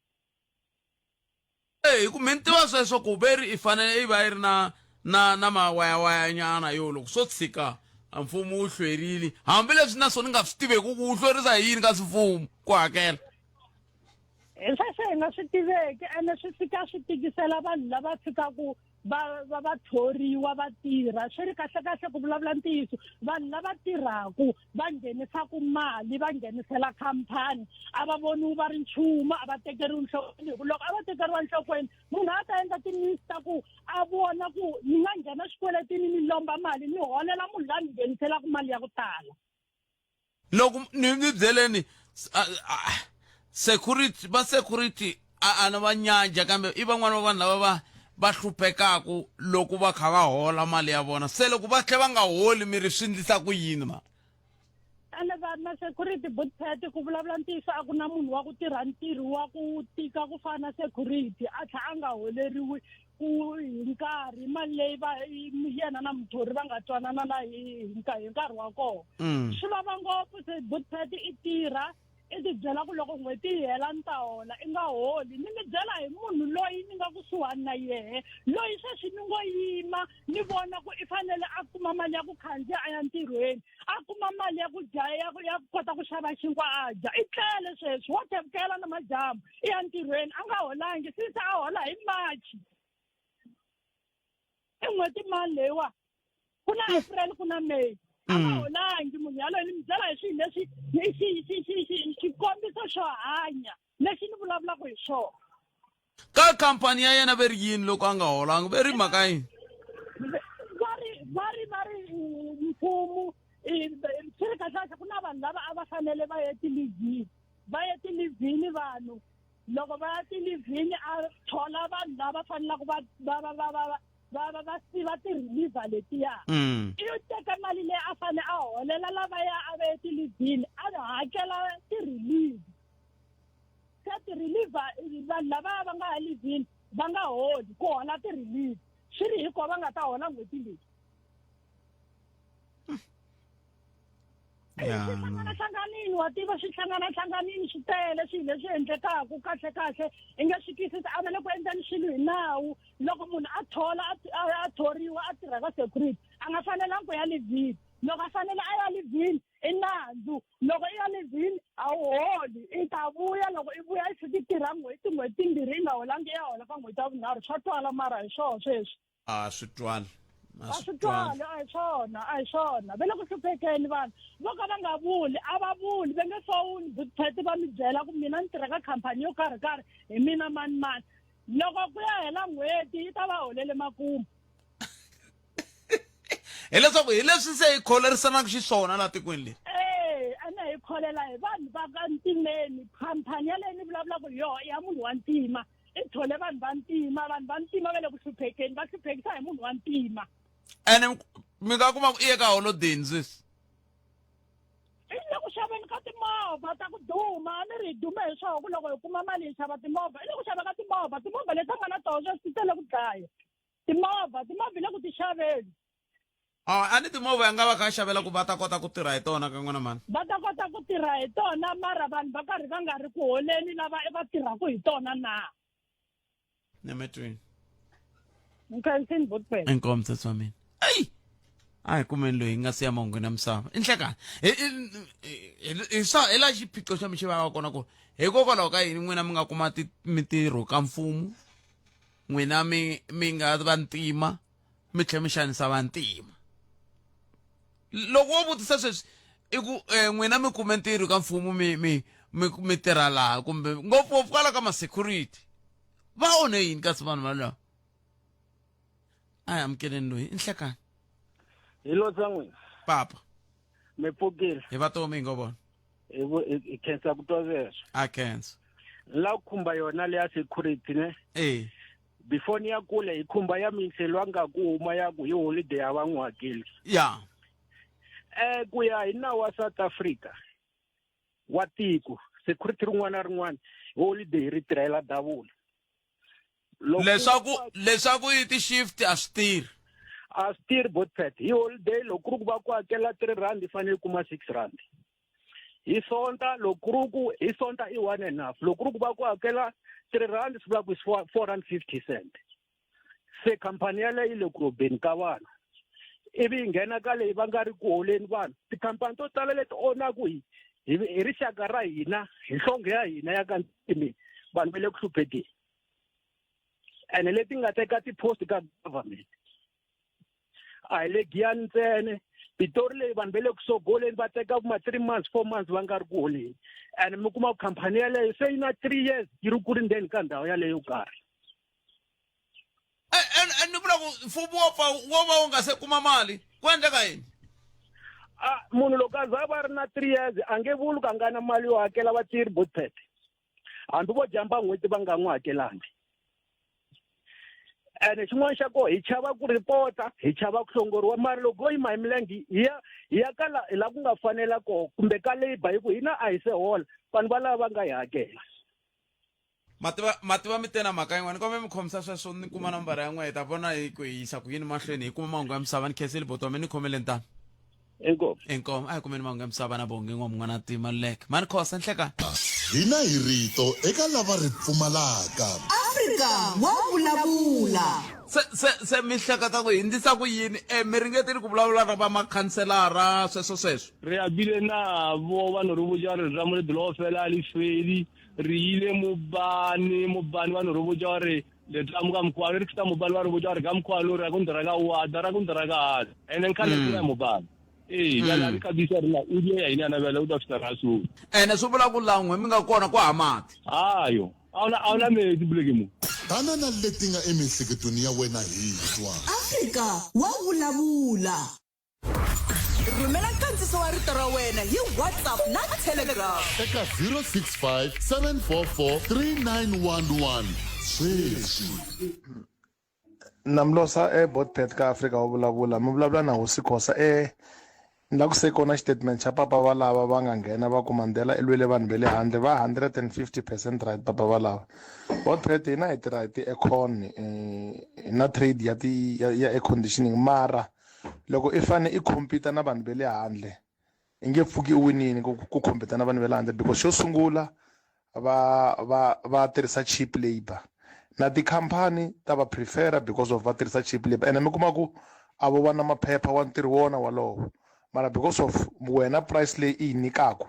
hi ku mi ni tiva sweswo ku veri i fanele i va yi ri na na na mawayawayanyana yo loko swo tshika mfumo wu hlwerile hambileswi na swona ni nga swi tiveki ku wu hlwerisa hi yini kasi mfumo ku hakela hi sweswo hi nga swi tiveki ene swi fika swi tikisela vanhu lava fikaku va va va thoriwa va tirha swi ri kahle kahle ku vulavula ntiyiso vanhu lava tirhaku va nghenisaka mali va nghenisela khampani a va voniwi va ri nchumu a va tekeriwi nhlokweni hi ku loko a va tekeriwa nhlokweni munhu a ta endla ti-news ta ku a vona ku ni nga nghena xikweletini ni lomba mali ni holela munhu la ni ngheniselaka mali ya ku tala loko ni ni byeleni security va security a a ni va nyanja kambe i van'wana va vanhu lava va va hluphekaku loko va kha va hola mali ya vona se loko va tlhe va nga holi mi ri swi ndlisa ku yini ma ene va na security butpet ku vulavula ntiyiso a ku na munhu wa ku tirha ntirho wa ku tika ku fana na security a tlha a nga holeriwi ku hi nkarhi mali leyi va yena na muthori va nga twanana na hi hi nkarhi wa kona mm. swi vava ngopfu se butpet i tirha i ti byela ku loko n'hweti yi hela ni ta hola i nga holi ni mi byela hi munhu loyi ni nga kusuhani na yehe loyi sweswi ni ngo yima ni vona ku i fanele a kuma mali ya ku khandziya a ya ntirhweni a kuma mali ya ku dya ya ku ya kota ku xava xinkwa a dya i tlele sweswi wo tevukela na madyambu i ya ntirhweni a nga holangi since a hola hi march i n'hweti mani leyiwa ku na april ku na may a nga mm. holangi munhu yaloye ni mi byela hi swilo leswi xikombiso xo hanya lexi ni vulavulaka hi swona ka khampani ya yena ve ri yini loko a nga holanga ve ri mhaka yini va ri va ri va ri mfumo swi ri kahle kahle ku na vanhu lava a va fanele va ye tilivhini va ye tilivhini vanhu loko va ya tilivhini a thola vanhu lava fanelaka va va va va va va va va siva ti-reliever letiya mm. i teka mali leyi a fanele a holela lavaya a va ye tilivhini a hakela ti-reliever se ti-reliever vanhu lavaya va nga ha livhini va nga holi ku hola ti-reliever swi ri hikuva va nga ta hola n'hweti leyi Swi hlangana-hlanganini wa tiva swi hlangana-hlanganini swi tele swilo leswi endlekaku kahle kahle i nge swi twisisi a va le ku endleni swilo hi nawu loko munhu a thola a thoriwa a tirha ka security a nga fanelangi ku ya livhini loko a fanele a ya livhini i nandzu loko i ya livhini a wu holi i ta vuya loko i vuya i fika i tirha n'hweti n'hweti timbirhi i nga holangi i ya hola ka n'hweti ya vunharhu swa twala mara hi swona sweswi a swi twali a swi twali a hi swona a hi swona va le ku hluphekeni vanhu vo ka va nga vuli a va vuli va nge fowuni butphete va mi byela ku mina ni tirha ka khampani yo karhi karhi hi mina mani mani loko ku ya hela n'hweti yi ta va holele makumu hileswaku hi leswi se hi kholerisanaka xiswona laha tikweni leri ee ene hi kholela hi vanhu va ka ntimeni khampani yaleyo ni vulavulaka hi yona ya munhu wa ntima i thole vanhu va ntima vanhu va ntima va le ku hluphekeni va hluphekisa hi munhu wa ntima ene mi nga kuma ku i ye ka holodeni sweswi i le ku xaveni ka timovha ta ku duma a ni ri hi dume hi swona ku loko hi kuma mali hi xava timovha i le ku xava ka timovha timovha leti a nga na tona sweswi ti tele ku dlaya timovha timovha hi le ku ti xaveni a ni timovha ya nga va kha a xavela ku va ta kota ku tirha hi tona ka n'wina mani va ta kota ku tirha hi tona mara vanhu va karhi va nga ri ku holeni lava va tirhaka hi tona na nemetweni nkhensini botbel inkomu sesi wa mina eyi a hi kumeni loyi hi nga siya mahungwini ya misava i nhlekani hi swa hi laha xiphiqo xa mi xi vaka kona ku hikokwalaho ka yini n'wina mi nga kuma mitirho ka mfumo n'wina mi mi nga vantima mi tlhela mi xanisa vantima loko wo vutisa sweswi i ku um n'wina mi kume ntirho ka mfumo mi mi mi mi tirha laha kumbe ngopfungopfu kwala ka ma-security va onhe yini kasi vanhu valava a hi amukeleni loyi i nhlekani hi lotsa n'wina papa mi pfukile hi va tomi hi ngo vona hi khensa ku twa sweswo a khensa la ku khumba yona leya security ne e before ni ya kule hi khumba ya minhlelo a nga ku huma ya ku hi holiday a va n'wi hakeli ya eh ku ya hi nawu wa South Africa wa tiko security rin'wana na rin'wana holiday ri tirhela davula leswaku leswaku i ti-shift a swi tirhi a swi tirhi botpet hi holiday loko ku ri ku va ku hakela 3 rand i fanele kuma 6 rand hi sonta loko ku ri ku hi sonta i one and half loko ku ri ku va ku hakela 3 rand swi vula ku 4 rand 50 cent se khampani yaleyo yi le ku robeni ka vanhu ivi yi nghena ka leyi va nga ri ku holeni vanhu tikhampani to tala leti onhaku hi hi rixaka ra hina hi nhlonge ya hina ya ka ntimeni vanhu va le ku hluphekeni ene leti nga teka ti-post ka government a hi le giyani ntsene pitori leyi vanhu va le ku sogoleni va teka ma 3 months 4 months va nga ri ku holeni and mi kuma ku khampani yaleyo se yi na 3 years yi ri ku rindzeni ka ndhawu yaleyo yo karhi ni vula ku mfumo wo pfa wo va wu nga se kuma mali ku endleka yini a munhu loko a za va ri na 3 years a nge vuli ku a nga na mali yo hakela vatirhi botpet hambi vo jamba n'hweti va nga n'wi hakelangi ene xin'wana xa koho hi chava ku ripota hi chava ku hlongoriwa mara loko ho yima hi milenge hi ya hi ya ka la la ku nga fanela koho kumbe ka labour hi ku hina a hi se hola vanhu va lava va nga hi hakela mativa mativa mi te na mhaka yin'wana kombe mi khomisa sweswo ni kuma nambara ya n'we hi ta vona hi ku hi yisa ku yini mahlweni hi kuma mahungu ya misava ni khensile buti wa mina ni khomeleni tano inkomu inkomu a hi kumeni mahungu ya misava na bongi n'wa mun'wana timaluleke mani khosa nhlekani hina hi rito eka lava ri pfumalaka Afrika wa vulavula. Se se se mi hleketa ku hindzisa ku yini e mi ringetile ku vulavula na va makhanselara sweswo sweswo re a bile nabo ba no re botša gore letamo le dilo fela le fedi re ile mobane mobane ba no re botša gore letamo ka mokgwa re fita mobane ba re botša gore ka mokgwa lo ra ku ndira ka wada ra ku ndira ka hada ene nkhale mm. ya mobane ee bjale a re kabisa rena o die ya ine ana bjale o tla fita ra so ene swi vula ku laha n'we mi nga kona ku ha mati ayo a wuna metsi buleke mo tana na leti nga emiehleketweni ya wena hi twa Afrika wa vulavula. Rhumela nkandziso wa rito ra wena hi WhatsApp na Telegram. Eka 065 744 3911 sweswi. Namlosa e Botpet ka Afrika wa vulavula mi vulavula na Hosi Khosa e ni la ku se kona xitatimende xa papa va lava va nga nghena va ku Mandela i lwele vanhu ve le handle va 150 percent right papa va lava Botpet hina hi tirha hi ti-aircon hi na trade ya ti ya, ya air conditioning mara loko i fane i compete na vanhu ve le handle i nge pfuki u winini ku ku compete na vanhu va le handle because xo sungula va va va tirhisa cheap labor na tikhampani ta va prefera because of va tirhisa cheap labor ene mi kuma ku a vo va na maphepha wa ntirho wona walowo mara because of wena price leyi i yi nyikaku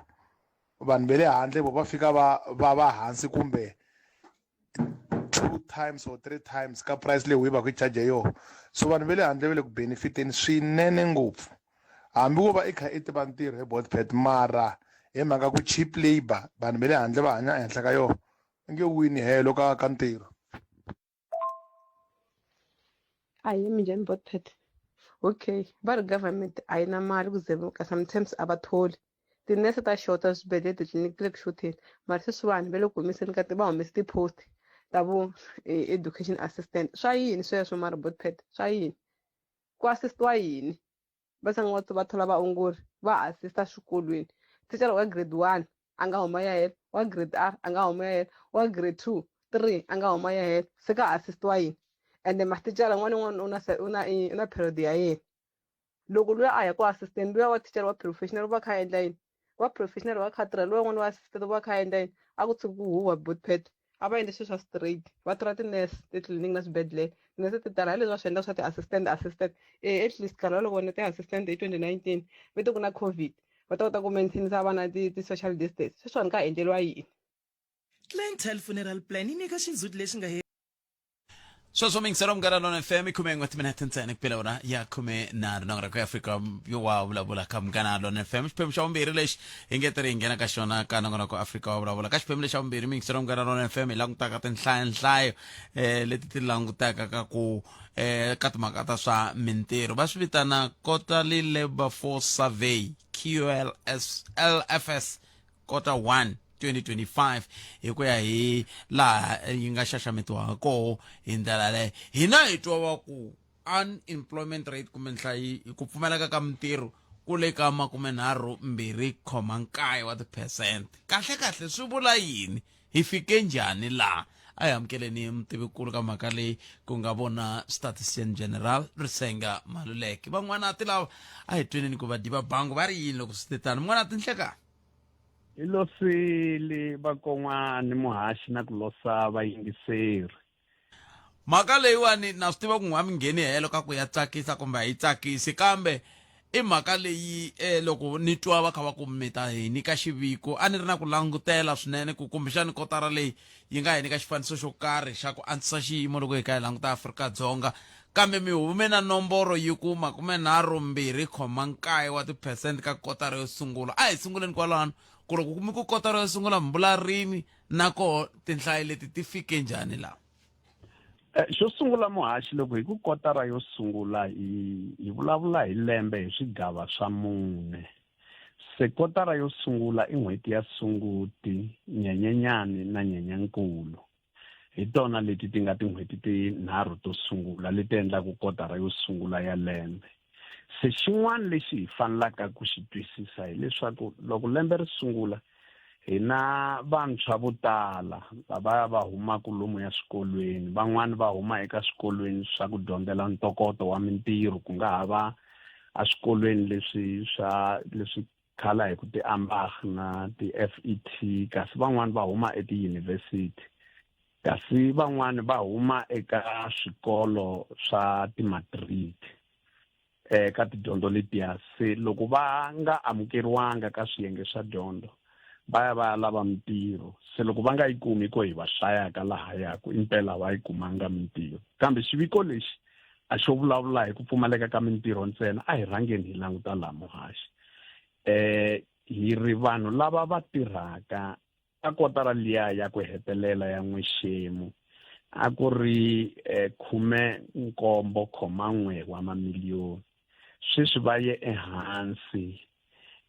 vanhu va le handle vo va fika va va va hansi kumbe 2 times or 3 times ka price leyi u yi va ku yi charge yona so vanhu va le handle va le ku benefiteni swinene ngopfu hambi wo va i kha i tiva ntirho hi botpet mara hi mhaka ku cheap labor vanhu va le handle va hanya ehenhla ka yona i nge wini helo ka ka ntirho. Ahee minjhani botpet okay va ri government a yi na mali ku ze ka sometimes a va tholi tinese ta xota swibedhlele titliliniki ti le ku xotheni mara sweswiwani va le ku humeseni ka va humese ti-post ta vo education assistant swa yini sweswo mara botpet swa yini ku assist-iwa yini va tshama va va thola vaongori va assist-a swikolweni thicara wa grade 1 a nga huma ya hela wa grade R a nga huma ya hela wa grade 2 3 a nga huma ya hela se ka assist-iwa yini ende mathicara un'wana na un'wana u na u na u na period ya yena loko luya a ya ku assistant luya wa thicara wa professional u va kha a endla yini wa professional wa kha tirha luya un'wana wa assistant u va kha a endla yini a ku tshuki ku huhwa botpet a va endli swilo swa straight va tirha ti-nurse titliliniki na swibedhlele tinese ti tala hi leswi va swi endlaka swa ti-assistant assistant e at least nkarhi wolowo vona ti-assistant hi 2019 ve te ku na covid va ta kota ku maintainisa vana ti-social distance sweswiwani ka endleriwa yini Clientele Funeral Plan yi nyika xindzhuti lexi nga Sweswo mingiselo Munghana Lona FM i khume n'we timinete ntsena ku pela wona ya 13 nongoroko ya Afrika yo wa vulavula ka Munghana Lona FM xiphemu xa vumbirhi lexi hi nge ti ri hi nghena ka xona ka nongonoko Afrika wa vulavula ka xiphemu lexa vumbirhi mingiselo Munghana Lona FM hi langutaka tinhlayanhlayo eh leti ti langutaka ka ku eh ka timhaka ta swa mintirho va swi vitana quarterly labor force survey QLS LFS quarter 1 2025 hi ku ya hi laha yi nga xaxametiwa koho hi ndlela leyo hina hi twa va ku unemployment rate kumbe nhlayi ku pfumaleka ka mintirho ku le ka 32.9 wa tiphesente kahle kahle swi vula yini hi fike njhani laha a hi amukeleni mutivikulu ka mhaka leyi ku nga vona statistician general risenga maluleke van'wana ti lava a hi tweneni ku vadyi va bangu va ri yini loko swi te tano mun'wana tinhleka hi losile vakon'wani muhaxi na ku losa vayingiseri mhaka leyiwani na swi tiva ku n'wa mi ngheni helo ka ku ya tsakisa kumbe a yi tsakisi kambe i mhaka leyi eh, loko ni twa va kha va ku mi ta hi nyika xiviko a ni ri na ku langutela swinene ku kumbexani kotara leyi yi nga hi nyika xifaniso xo karhi xa ku antswisa xiyimo loko hi kha hi languta Afrika-Dzonga kambe mi hume na nomboro yi ku 32.9 wa tiphesente ka kotara yo sungula a hi sunguleni kwalano ku loko mi ku kotara yo sungula mi vula rini na koho tinhlayo leti ti fike njhani laha Eh, xo sungula muhaxi loko hi ku kotara yo sungula hi hi vulavula hi lembe hi swigava swa mune se kotara yo sungula i n'hweti ya sunguti nyenyenyani na nyenyankulu hi tona leti ti nga tin'hweti tinharhu to sungula leti endlaka kotara yo sungula ya lembe se xin'wana lexi hi fanelaka ku xi twisisa hileswaku loko lembe ri sungula hi na vantshwa vo tala lavaya va humaka lomuya swikolweni van'wani va huma eka swikolweni swa ku dyondzela ntokoto wa mintirho ku nga ha va eswikolweni leswi swa leswi khala hi ku ti-ambag na ti-FET kasi van'wani va huma etiyunivhesiti kasi van'wani va huma eka swikolo swa timatiriki eka tidyondzo letiya se loko va nga amukeriwanga ka swiyenge swa dyondzo va ya va ya lava mintirho se loko va nga yi kumi ko hi va hlayaka lahaya ku impela va yi kumanga mintirho kambe xiviko lexi a xo vulavula hi ku pfumaleka ka mintirho ntsena a hi rhangeni hi languta laha muhaxi eh hi ri vanhu lava va tirhaka ka kotara liya ya ku hetelela ya n'wexemu a ku ri eh, 17.1 wa mamiliyoni sweswi va ye ehansi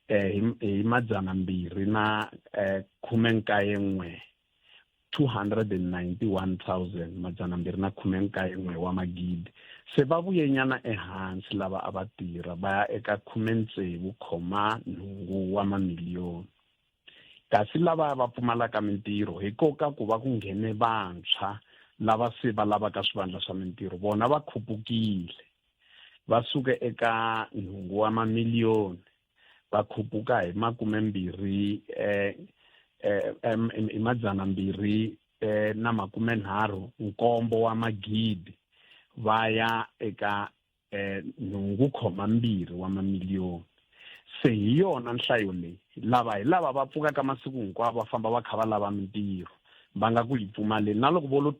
eh, hi, hi 291 na eh, 91 291,000 291 wa magidi se va vuyenyana ehansi lava a va tirha va ya eka 16.8 wa mamiliyoni kasi lava va pfumalaka mintirho hi koka ku va ku nghene vantshwa lava se va lavaka swivandla swa mintirho vona va khupukile va suke eka nhungu wa mamiliyoni Va khupuka hi makumembirhi eh, eh, hi madzana mbirhi eh, na makumenharhu nkombo wa magidi va ya eka eh, nhungu khoma mbirhi wa mamiliyoni. Se hi yona nhlayo leyi lava hi lava va pfukaka masiku hinkwawo va famba va kha va lava mintirho va nga ku yi pfumaleni na loko vo lo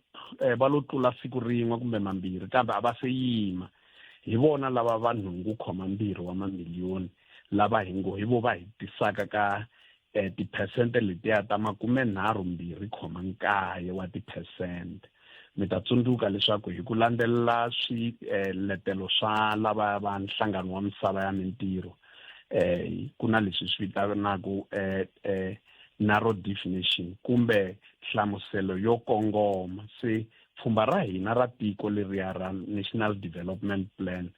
eh, va lo tlula siku rin'we kumbe mambirhi kambe a va se yima. Hi vona lava va nhungu khoma mbirhi wa mamiliyoni lava hi ngo hi vo va hi tisaka ka eh, tiphesente letiya ta makumenharhu mbirhi khoma nkaye wa tiphesente. Mi ta tsundzuka leswaku hi ku landzelela swiletelo eh, swa lava va Nhlangano wa Misava ya Mintirho eh, ku na leswi swi vitanaka eh, eh, narrow definition kumbe nhlamuselo yo kongoma. Se pfhumba ra hina ra tiko leriya ra National Development Plan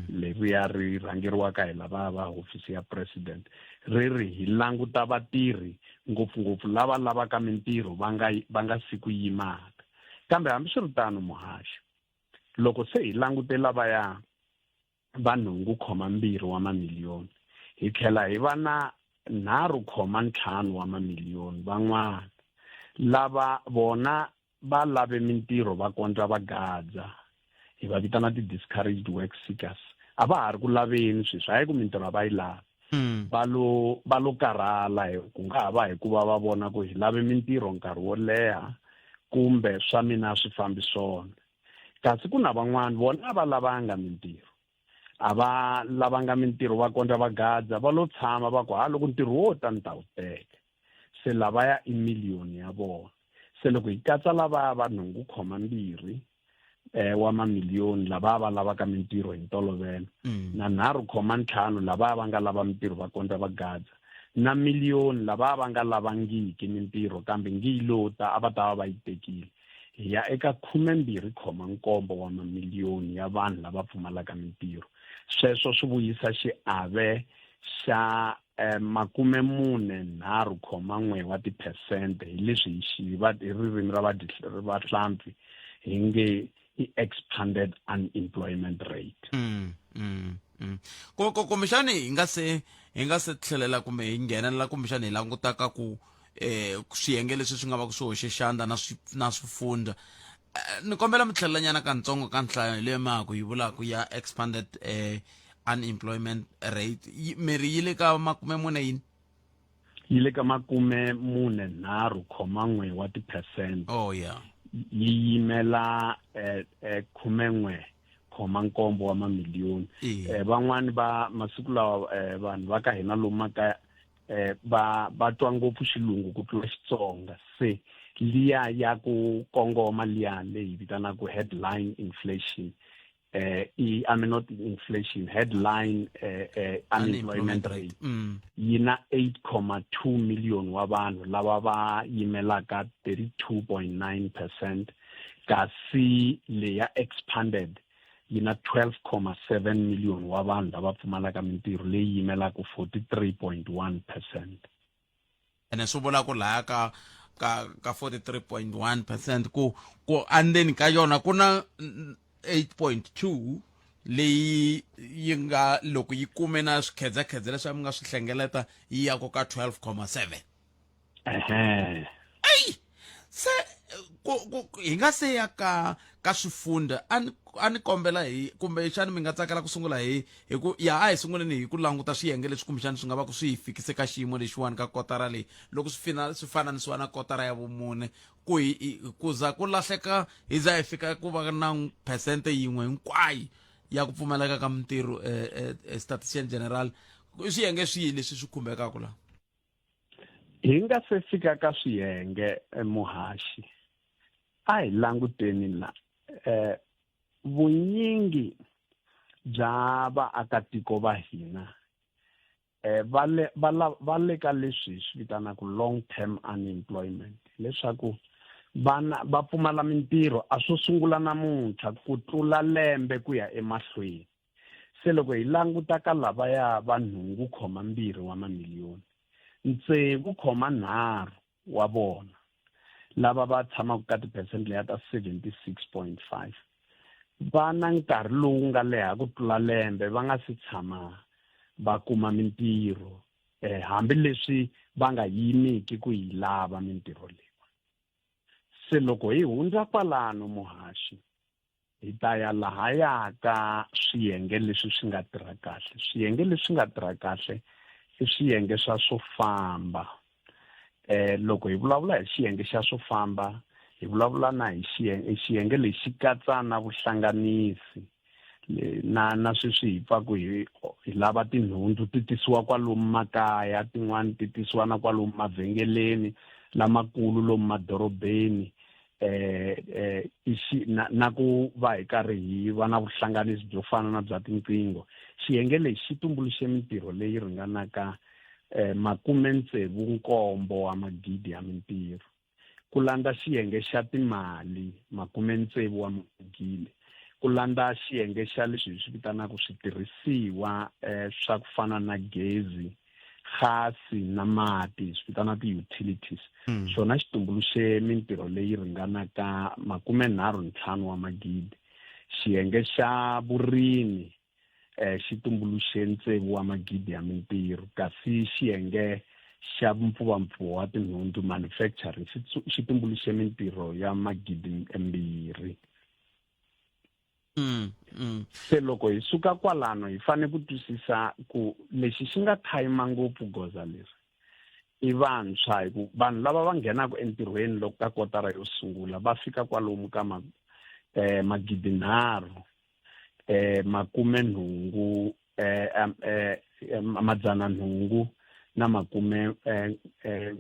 leriya ri rhangeriwaka hi lava va hofisi ya president ri ri hi languta vatirhi ngopfungopfu lava lavaka mintirho va nga va nga si ku yimaka. Kambe hambiswiritano muhaxi loko se hi langute lavaya va nhungu khoma mbirhi wa mamiliyoni hi tlhela hi va na nharhu khoma ntlhanu wa mamiliyoni van'wana lava vona va lave mintirho va kondza va gadza hi va vitana ti-discouraged work seekers a va ha ri ku laveni sweswi hayi ku mintirho a va yi lavi va lo va lo karhala hi ku nga ha va hikuva va vona ku hi lave mintirho nkarhi wo leha kumbe swa mina a swi fambi swona kasi ku na van'wana vona a va lavanga mintirho a va lavanga mintirho va kondza va gadza va lo tshama va ku ha loko ntirho wo ta ni ta wu teka se lavaya i miliyoni ya vona se loko hi katsa lavaya va nhungu khoma mbirhi eh wa mamiliyoni lava va lavaka mintirho hi ntolovelo na nharhu khoma ntlhanu lava va nga lava mintirho va kondza va gadza na miliyoni lava va nga lavangiki mintirho kambe ngi yi lo ta a va ta va va yi tekile hi ya eka khumembirhi khoma nkombo wa mamiliyoni ya vanhu lava pfumalaka mintirho sweswo swi vuyisa xiave xa eh, makume mune nharhu khoma n'we wa tiphesente hi leswi hi xi va hi ririmi ra vahlampfi hi nge i expanded unemployment rate. Ku ku kumbexani hi nga se hi nga se tlhelela kumbe hi nghenelela kumbexani hi languta ka ku eh swiyenge leswi swi nga va ku swi hoxe xandla na swi na swifundza eh, ni kombela mi tlhelela nyana kantsongo ka nhlayo leyi ma ha ku yi vulaka ya expanded eh unemployment rate mi ri yi le ka 40 yini? Yi le ka 43 khoma n'we wa tiphesente. Oh yeah. Yi yimela eh, eh, khumen'we khoma nkombo wa mamiliyoni. Eh, van'wani va masiku lawa eh, vanhu va ka hina lomu makaya eh, va va twa ngopfu xilungu ku tlula Xitsonga se liya ya ku kongoma liya leyi vitanaka headline inflation eh i I mean not inflation headline eh, eh, unemployment rate yi na 8.2 million wa vanhu lava va yimelaka 32.9 percent kasi leya expanded yi na 12.7 million wa vanhu lava pfumalaka mintirho leyi yimelaka 43.1 percent. Ene swi vula ku laya ka ka ka 43.1 percent ku ku andzeni ka yona ku na 8.2 leyi yi nga loko yi kume na swikhedzekhedze leswi mi nga swi hlengeleta yi ya ku ka 12.7. Ehe. Ey se ku, ku, hi nga se ya ka ka swifunda a ni a ni kombela hi kumbe xani mi nga tsakela ku sungula hi hi ku ya a hi sunguleni hi ku languta swiyenge leswi kumbexani swi nga va ku swi hi fikise ka xiyimo lexiwani ka kotara leyi loko swi fina swi fananisiwa na kotara ya vumune ku hi ku za ku lahleka hi za hi fika ku va na phesente yin'we hinkwayo ya ku pfumaleka ka mintirho eh, eh, eh, statistician general i swiyenge swihi leswi swi khumbekaka la Hi nga se fika ka swiyenge eh, muhaxi a hi languteni la eh vunyingi bya vaakatiko va hina eh va le va la va le ka leswi hi swi vitanaka long term unemployment leswaku vana va pfumala mintirho a swo sungula namuntlha ku tlula lembe ku ya emahlweni se loko hi languta ka lavaya va nhungu khoma mbirhi wa mamiliyoni ntsevu khoma nharhu wa vona lava va tshamaka ka tiphesente leya ta 76.5 va na nkarhi lowu nga leha ku tlula lembe va nga si tshama va kuma mintirho. eh hambileswi va nga yimiki ku yi lava mintirho leyi se loko hi hundza kwalano muhaxi hi ta ya lahaya ka swiyenge leswi swi nga tirha kahle swiyenge leswi nga tirha kahle i swiyenge swa swo famba eh loko hi vulavula hi xiyenge xa swo famba hi vulavula na hi xiyenge xiyenge lexi katsa na vuhlanganisi na na sweswi hi pfaku hi hi lava tinhundzu ti tisiwa kwalomu makaya tin'wani ti tisiwa na kwalomu mavhengeleni lamakulu lomu madorobeni eh eh na, na ku va hi karhi hi va na vuhlanganisi byo fana na bya tinqingho xiyenge lexi xi tumbuluxe mintirho leyi ringanaka eh makume tsevu nkombo wa magidi ya mintirho ku landza xiyenge xa timali 60 wa magidi ku landza xiyenge xa leswi hi swi vitanaka switirhisiwa eh, swa ku fana na gezi gasi na mati hi swi vitana ti-utilities xona xi tumbuluxe mintirho leyi ringanaka 35 wa magidi xiyenge xa vurimi eh xi tumbuluxe tsevu wa magidi ya mintirho kasi xiyenge xa mpfuvampfuva wa tinhundzu manufacturing xi tumbuluxe mintirho ya 2000 Se loko hi suka kwalano hi fanele ku twisisa ku lexi xi nga thayima ngopfu goza leri i vantshwa hi ku vanhu lava va nghenaka entirhweni loko ka kotara yo sungula va fika kwalomu ka ma, eh, 3000 eh, 80 eh, eh, 800 na makume eh, eh,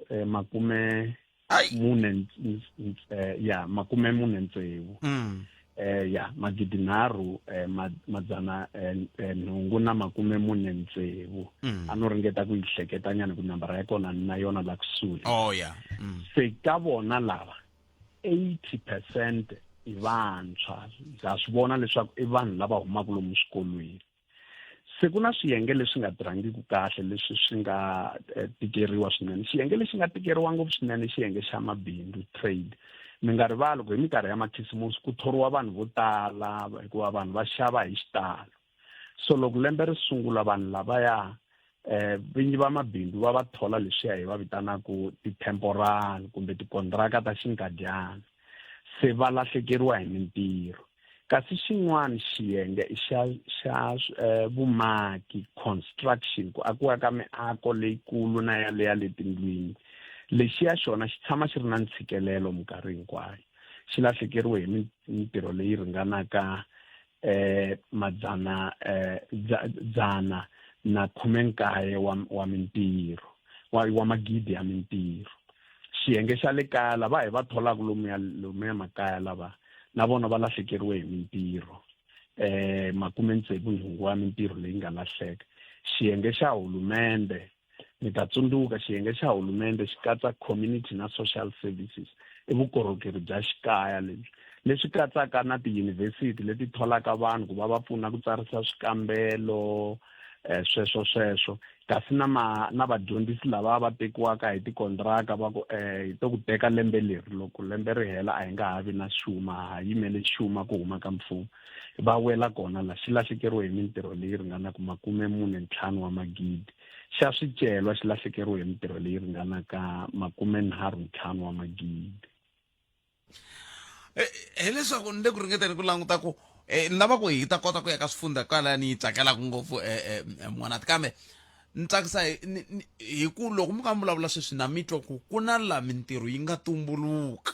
eh, makume mune eh, ya 46 eh, ya 3000 eh, 846 A no ringeta ku yi hleketanyana ku nambara ya kona ni na yona la kusuhi. Oh yeah. Se ka vona lava 80% i vantshwa ndza swi vona leswaku i vanhu lava humaka lomu swikolweni se ku na swiyenge leswi nga tirhangiki kahle leswi swi nga eh, tikeriwa swinene xiyenge lexi nga tikeriwa ngopfu swinene xiyenge xa mabindzu trade mi nga rivali ku hi minkarhi ya makhisimusi ku thoriwa vanhu vo tala hikuva vanhu va xava hi xitalo so loko lembe ri sungula vanhu lavaya eh vinyi va mabindzu va va thola leswiya hi va vitanaku ti-temporal kumbe tikontraka ta xinkadyana se va lahlekeriwa hi mintirho kasi xin'wana xiyenge i xa xa eh, vumaki construction ku akiwa ka miako leyikulu na ya leya le tindlwini lexiya xona xi tshama xi ri na ntshikelelo minkarhi hinkwayo xi lahlekeriwe hi mintirho leyi ringanaka eh madzana eh 119 wa wa mintirho wa wa magidi ya mintirho xiyenge xa le kaya lava hi va tholaka lomuya lomuya makaya lava na vona va lahlekeriwe hi mintirho eh 68 wa mintirho leyi nga lahleka xiyenge xa hulumende mi ta tsundzuka xiyenge xa hulumende xi katsa community na social services i vukorhokeri bya xikaya lebyi leswi katsaka na tiyunivhesiti leti tholaka vanhu ku va va pfuna ku tsarisa swikambelo eh, sweswo sweswo kasi na ma na vadyondzisi lava va tekiwaka hi tikontraka va ku eh, hi to ku teka lembe leri loko lembe ri hela a hi nga ha vi na xuma ha yimele xuma ku huma ka mfumo va wela kona la xi lahlekeriwe hi mintirho leyi ringanaka 45 wa magidi xa swicelwa xi lahlekeriwe hi mintirho leyi ringanaka 35 wa magidi eh, hileswaku ni le ku ringeteni ku languta ku eh, ni lava ku hi ta kota ku ya ka swifundha kwalaya ni yi tsakelaka ngopfu eh, mwanati kambe ni tsakisa hi ku loko mi kha mi vulavula sweswi na mi twa ku ku na la mintirho yi nga tumbuluka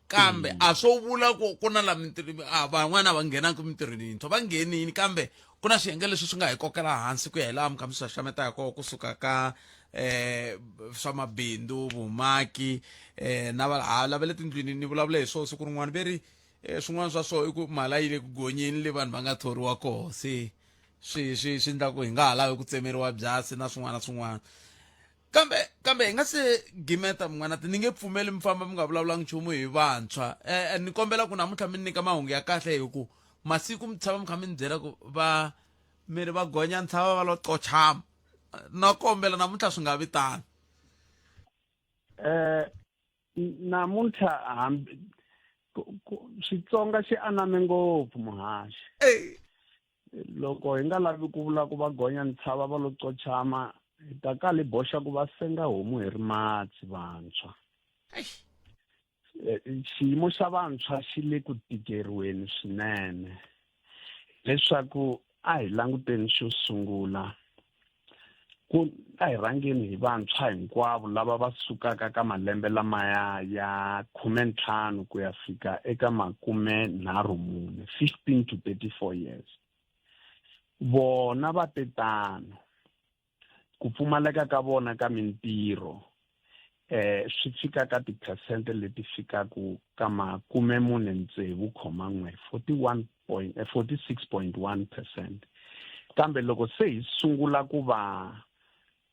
kambe a swo vula ku ku na la mintirho a van'wana va nghenaka mintirhweni yintshwa va nghenini kambe ku na swiyenge leswi swi nga hi kokela hansi ku ya hi laha mi kha mi swi xaxameta hi kona kusuka ka eh swa mabindzu vumaki eh na va ha lavele tindlwini ni vulavule hi swona siku rin'wana ve ri eh, swin'wana swa swona i ku mali a yi le ku gonyeni le vanhu va nga thoriwa koho se swi swi swi endla ku hi nga ha lavi ku tsemeriwa byasi na swin'wana na swin'wana kambe kambe hi nga se gimeta mun'wana ti ni nge pfumeli mi famba mi nga vulavulanga nchumu hi vantshwa eh, ni kombela ku namuntlha mi nyika mahungu ya kahle hi ku masiku mi tshama mi kha mi ni byela ku va mi ri va gonya ntshava va lo qochama na kombela namuntlha swi nga vi tano eh namuntlha hambi Xitsonga xi aname ngopfu muhaxi. Loko hi nga lavi ku vula ku va gonya ntshava va lo qochama, hi ta kala hi boxa ku va senga homu hi rimatsi vantshwa. Xiyimo xa vantshwa xi le ku tikeriweni swinene. Leswaku a hi languteni xo sungula ku a hi rhangeni hi vantshwa hinkwavo lava va sukaka ka malembe lamaya ya 15 ku ya fika eka 34, 15 to 34 years. Vona va te tano. Ku pfumaleka ka vona ka mintirho swi fika ka tiphesente leti fikaku ka 46.1, forty-one point, 46.1 percent. Kambe loko se hi sungula ku va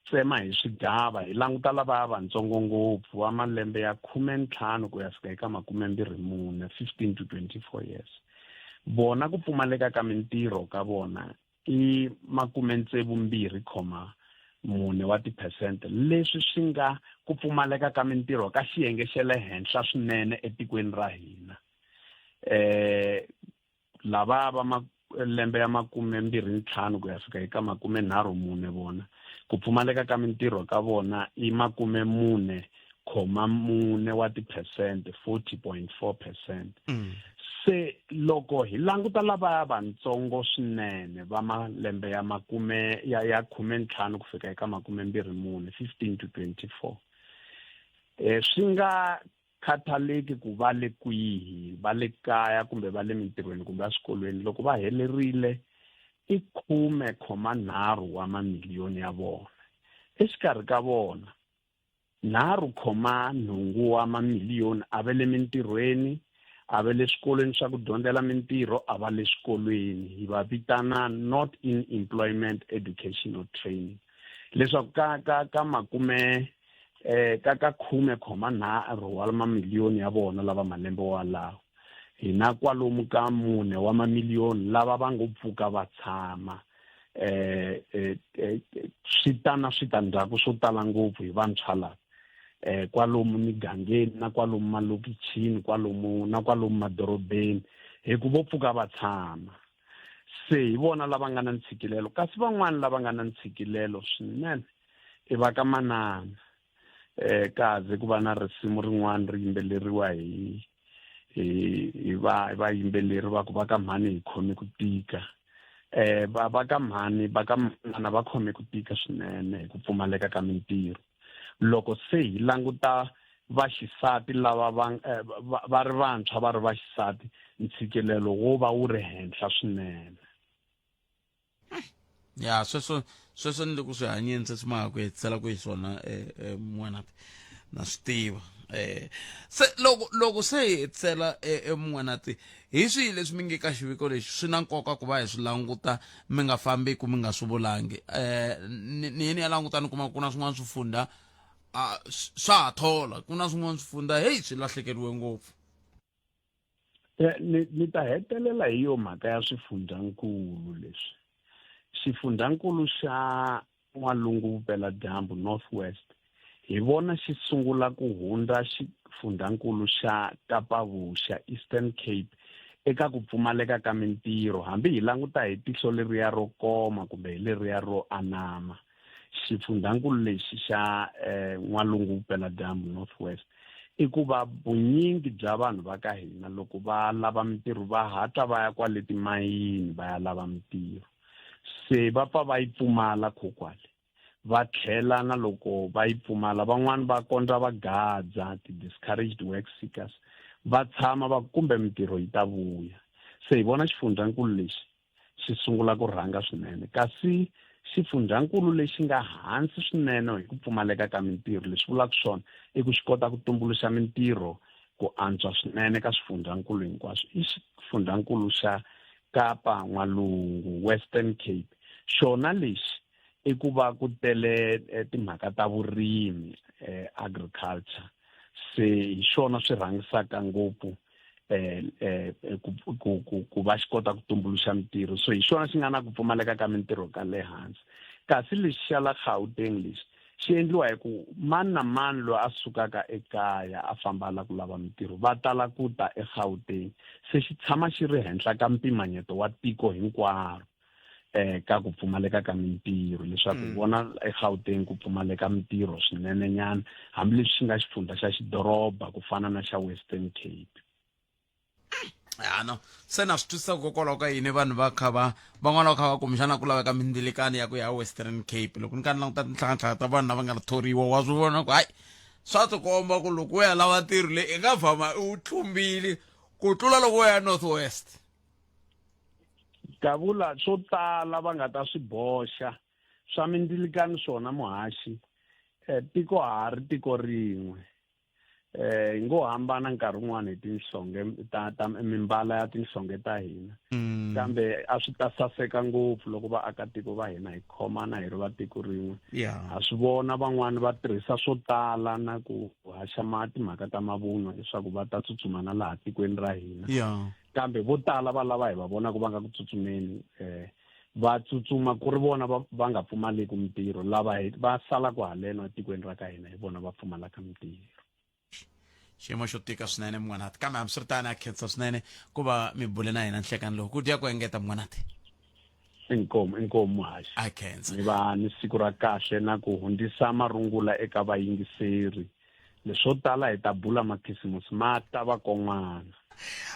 tsema hi swigava, hi languta lavaya vantsongo ngopfu va malembe ya 15 ku ya fika eka 24, 15 to 24 years, vona ku pfumaleka ka mintirho ka vona i 62.4 wa tiphesente, leswi swi nga ku pfumaleka ka mintirho ka xiyenge xa le henhla swinene etikweni ra hina. Lava va malembe ya 25 ku ya fika eka 34 vona ku pfumaleka ka mintirho ka vona i 44.4 wa tiphesente, 40.4%. Se loko hi languta lava vantsongo swinene va malembe ya makume ya, ya 15 ku fika eka 24, 15 to 24, swi nga khathaleki ku va le kwihi, va le kaya kumbe va le mintirhweni kumbe eswikolweni, loko va helerile i 10.3 wa mamiliyoni ya vona. Exikarhi ka vona 3.8 wa mamiliyoni a va le mintirhweni, a va le swikolweni swa ku dyondzela mintirho, a va le swikolweni, hi va vitana not in employment, education or training. Leswaku ka, ka, ka makume, ka, ka 10.3 wa mamiliyoni ya vona lava malembe walawo, hi na kwalomu ka 4 wa mamiliyoni lava va ngo pfuka va tshama. Swi ta na switandzhaku swo tala ngopfu hi vantshwa lava. Kwalomu migangeni na kwalomu malokichini, kwalomu na kwalomu madorobeni, hi ku vo pfuka va tshama. Se hi vona lava nga na ntshikilelo, kasi van'wani lava nga na ntshikilelo swinene i va ka manana. Ka ha ze ku va na risimu rin'wana ri yimbeleriwa hi vayimbeleri va ku va ka mhani hi khome ku tika. Va ka mhani, va ka manana va khome ku tika swinene hi ku pfumaleka ka mintirho. Loko se hi languta vaxisati lava va ri vantshwa va ri vaxisati, ntshikelelo wo va wu ri henhla swinene. Ya, sweswo ni le ku swi hanyeni se swi ma ku hetisela ku hi swona, Mun'wanati, na swi tiva. Se loko se hi hetisela, Mun'wanati, hi swihi leswi mi nge ka xiviko lexi swi na nkoka ku va hi swi languta, mi nga fambi ku mi nga swi vulangi? Ni ye ni ya languta ni kuma ku na swin'wana swifundha, swa ha thola, ku na swin'wana swifundha, heyi, swi lahlekeriwe ngopfu. Ni ta hetelela hi yo mhaka ya swifundzankulu leswi. Xifundzankulu xa N'walungu Vupeladyambu, North West, hi vona xi sungula ku hundza xifundzankulu xa Kapa Vuxa, Eastern Cape, eka ku pfumaleka ka mintirho, hambi hi languta hi tihlo leriya ro koma kumbe hi leriya ro anama. Xifundzankulu lexi xa N'walungu Vupeladyambu, North West, i ku va vunyingi bya vanhu va ka hina loko va lava mintirho va hatla va ya kwale timayini va ya lava mintirho, se va pfa va yi pfumala khokwale, va tlhela na loko va yi pfumala van'wani va kondza va gadza, ti-discouraged work seekers, va tshama va kumbe mintirho yi ta vuya. Se hi vona xifundzankulu lexi xi sungula ku rhanga swinene, kasi xifundzankulu lexi nga hansi swinene hi ku pfumaleka ka mintirho, leswi vulaka swona i ku xi kota ku tumbuluxa mintirho ku antswa swinene ka swifundzankulu hinkwaswo, i xifundzankulu xa Kapa N'walungu, Western Cape. Xona lexi i ku va ku tele timhaka ta vurimi, agriculture, se hi xona swi rhangisaka ngopfu ku va xi kota ku tumbuluxa mintirho. So hi xona xi nga na ku pfumaleka ka mintirho ka le hansi. Kasi lexi xa la Gauteng lexi xi endliwa hi ku mani na mani loyi a sukaka ekaya a famba a lava ku lava mintirho va tala ku ta eGauteng, se xi tshama xi ri henhla ka mpimanyeto wa tiko hinkwaro. eh ka ku pfumaleka ka mintirho leswaku mm. vona eGauteng ku pfumaleka mintirho swinene nyana hambileswi xi nga xifundza xa xidoroba ku fana na xa Western Cape ya no se na swi twisisa hikokwalaho ka yini vanhu va kha va van'wana va kha va kumbexana ku laveka mindzilikani ya ku ya Western Cape loko ni ka ni languta tinhlakanhlaka ta vanhu lava nga thoriwa wa swi vona ku hayi swa tikomba ku loko u ya lava ntirho leyi i nga famba u tlumbile ku tlula loko u ya North West Kavula swo tala va nga ta swi boxa swa mindzilikani swona muhaxi eh, tiko ha ri tiko rin'we eh hi ngo hambana nkarhi wun'wana hi tinhlonge ta ta mimbala ya tinhlonge ta hina mm. kambe a swi ta saseka ngopfu loko vaakatiko va hina hi khomana hi ri va tiko rin'we ha swi vona van'wani va tirhisa swo tala na ku haxa ma timhaka ta mavunwa leswaku va ta tsutsuma na laha tikweni ra hina kambe vo tala va lava hi va vonaka va nga ku tsutsumeni um va tsutsuma ku ri vona va, va nga pfumaleki mintirho lava va salaka haleno etikweni ra ka hina hi vona va pfumalaka mintirho xiyimo xo tika swinene mun'wanati kambe hambiswiritano a khensa swinene ku va mi bule na hina nhlekani lowu ku dya ku engeta mun'wanati inkomu inkomu muhaxi a khensa mi va ni siku ra kahle na ku hundzisa marungula eka vayingiseri leswo tala hi ta bula makhisimusi ma ta va kon'wana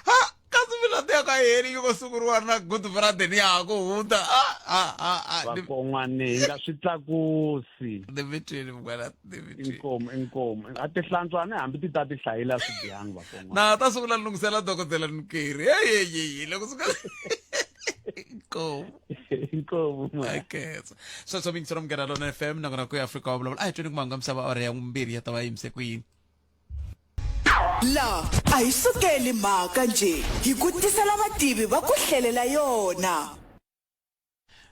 ha kasi milandzu ya ka heri yi ko sunguriwa na good friday ni ya ha ku hundza vakon'wani hi nga swi tlakusi ni mi twini munghana ni mi twini inkomu inkomu a tihlantswani hambi ti ta ti hlayela swi bihangi vakon'wana na ta sungula ni lunghisela dokodela Nukeri heyeyeye loko suka inkomu inkomu akhetsa sweswo mingiselo munghana lona fm nakona ku ya afrika wa vulavula a hi tweni ku mahungu ya misava awara ya vumbirhi ya ta va yimise ku yini La a hi sukeli mhaka njhe hi ku tisela vativi va ku hlelela yona.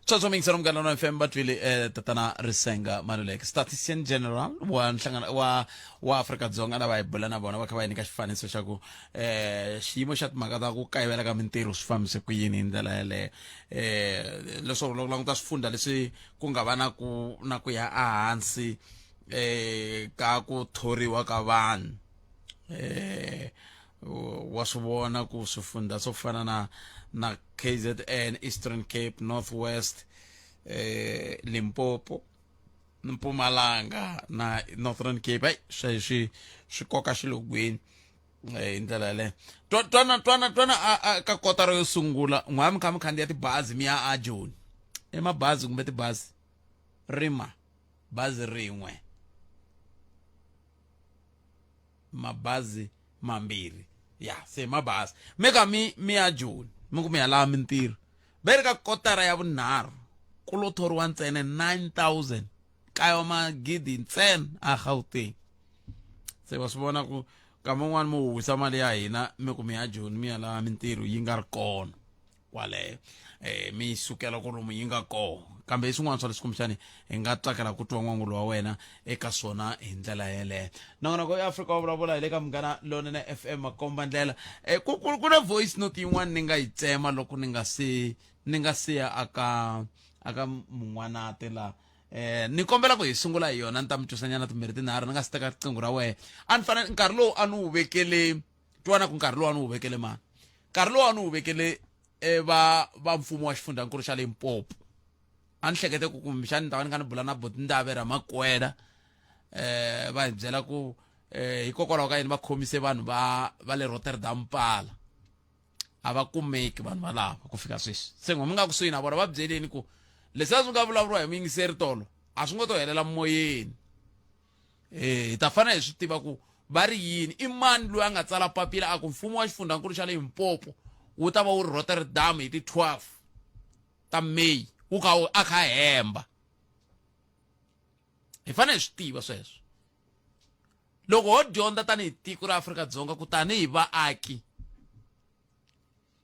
Sweswo mingiselo munghana lona fm va twile eh, tatana risenga maluleke statistician general wa nhlangano wa wa afrika dzonga lava hi bula na vona va kha va hi nyika xifaniso xa ku eh xiyimo xa timhaka ta ku kayivela ka mintirho swi fambise ku yini hi ndlela yeleyo eh leswaku loko languta swifundha leswi ku nga va na ku na ku ya ehansi eh ka ku thoriwa ka vanhu eh wa swi vona ku swifundha swo fana na na KZN Eastern Cape North West eh Limpopo Mpumalanga na Northern Cape ai swi swi swi koka xilogweni eh, hi ndlela yaleyo twana twana twana ka kotara yo sungula n'wa mi kha mi khandziya tibazi mi ya a Joni i mabazi kumbe tibazi rima bazi rin'we mabazi mambirhi ya se mabazi mi ka mi mi ya joni mi ku mi ya lava mintirho ve ri ka kotara ya vunharhu ku lo thoriwa ntsena 9000 kaye wa magidi ntsena a Gauteng se wa swi vona ku nkama wun'wani mi huwisa mali ya hina mi ku mi ya joni mi ya lava mintirho yi nga ri kona kwaleyo eh mi sukela kolomu yi nga kona kambe i swin'wana swa leswi kumbexani hi nga tsakela ku twa n'wangulo wa wena eka swona hi ndlela yeleyo nongonoko ya afrika wa vulavula hi le ka munghana lonene fm makomba ndlela eh, ku, ku, ku na voice note yin'wana ni nga yi tsema loko ni nga se ni nga siya aka aka mun'wanate la eh ni kombela ku hi sungula hi yona ni ta mi twisanyana timbirhi tinharhu ni nga si teka riqingho ra wena a ni fanele nkarhi lowu a ni wu vekele twana ku nkarhi lowu a ni wu vekele mani nkarhi lowu a ni wu vekele eh, va va mfumo wa xifundzankulu xa Limpopo a ni hlekete ku kumbexani ni ta va ni kha ni bula na buti Ndave Ramakwela eh va hi byela ku eh hikokwalaho ka yini va khomise vanhu va va le Rotterdam pala a va kumeki vanhu valava ku fika sweswi se n'we mi nga kusuhi na vona va byeleni ku leswi a swi nga vulavuriwa hi muyingiseri tolo a swi ngo to helela moyeni eh hi ta fanele hi swi tiva ku va ri yini i mani loyi a nga tsala papila a ku mfumo wa xifundzankulu xa Limpopo wu ta va wu ri Rotterdam hi ti 12 ta May wu kha a kha hemba hi fanele hi swi tiva sweswo loko ho dyondza tanihi tiko ra Afrika-Dzonga ku tanihi vaaki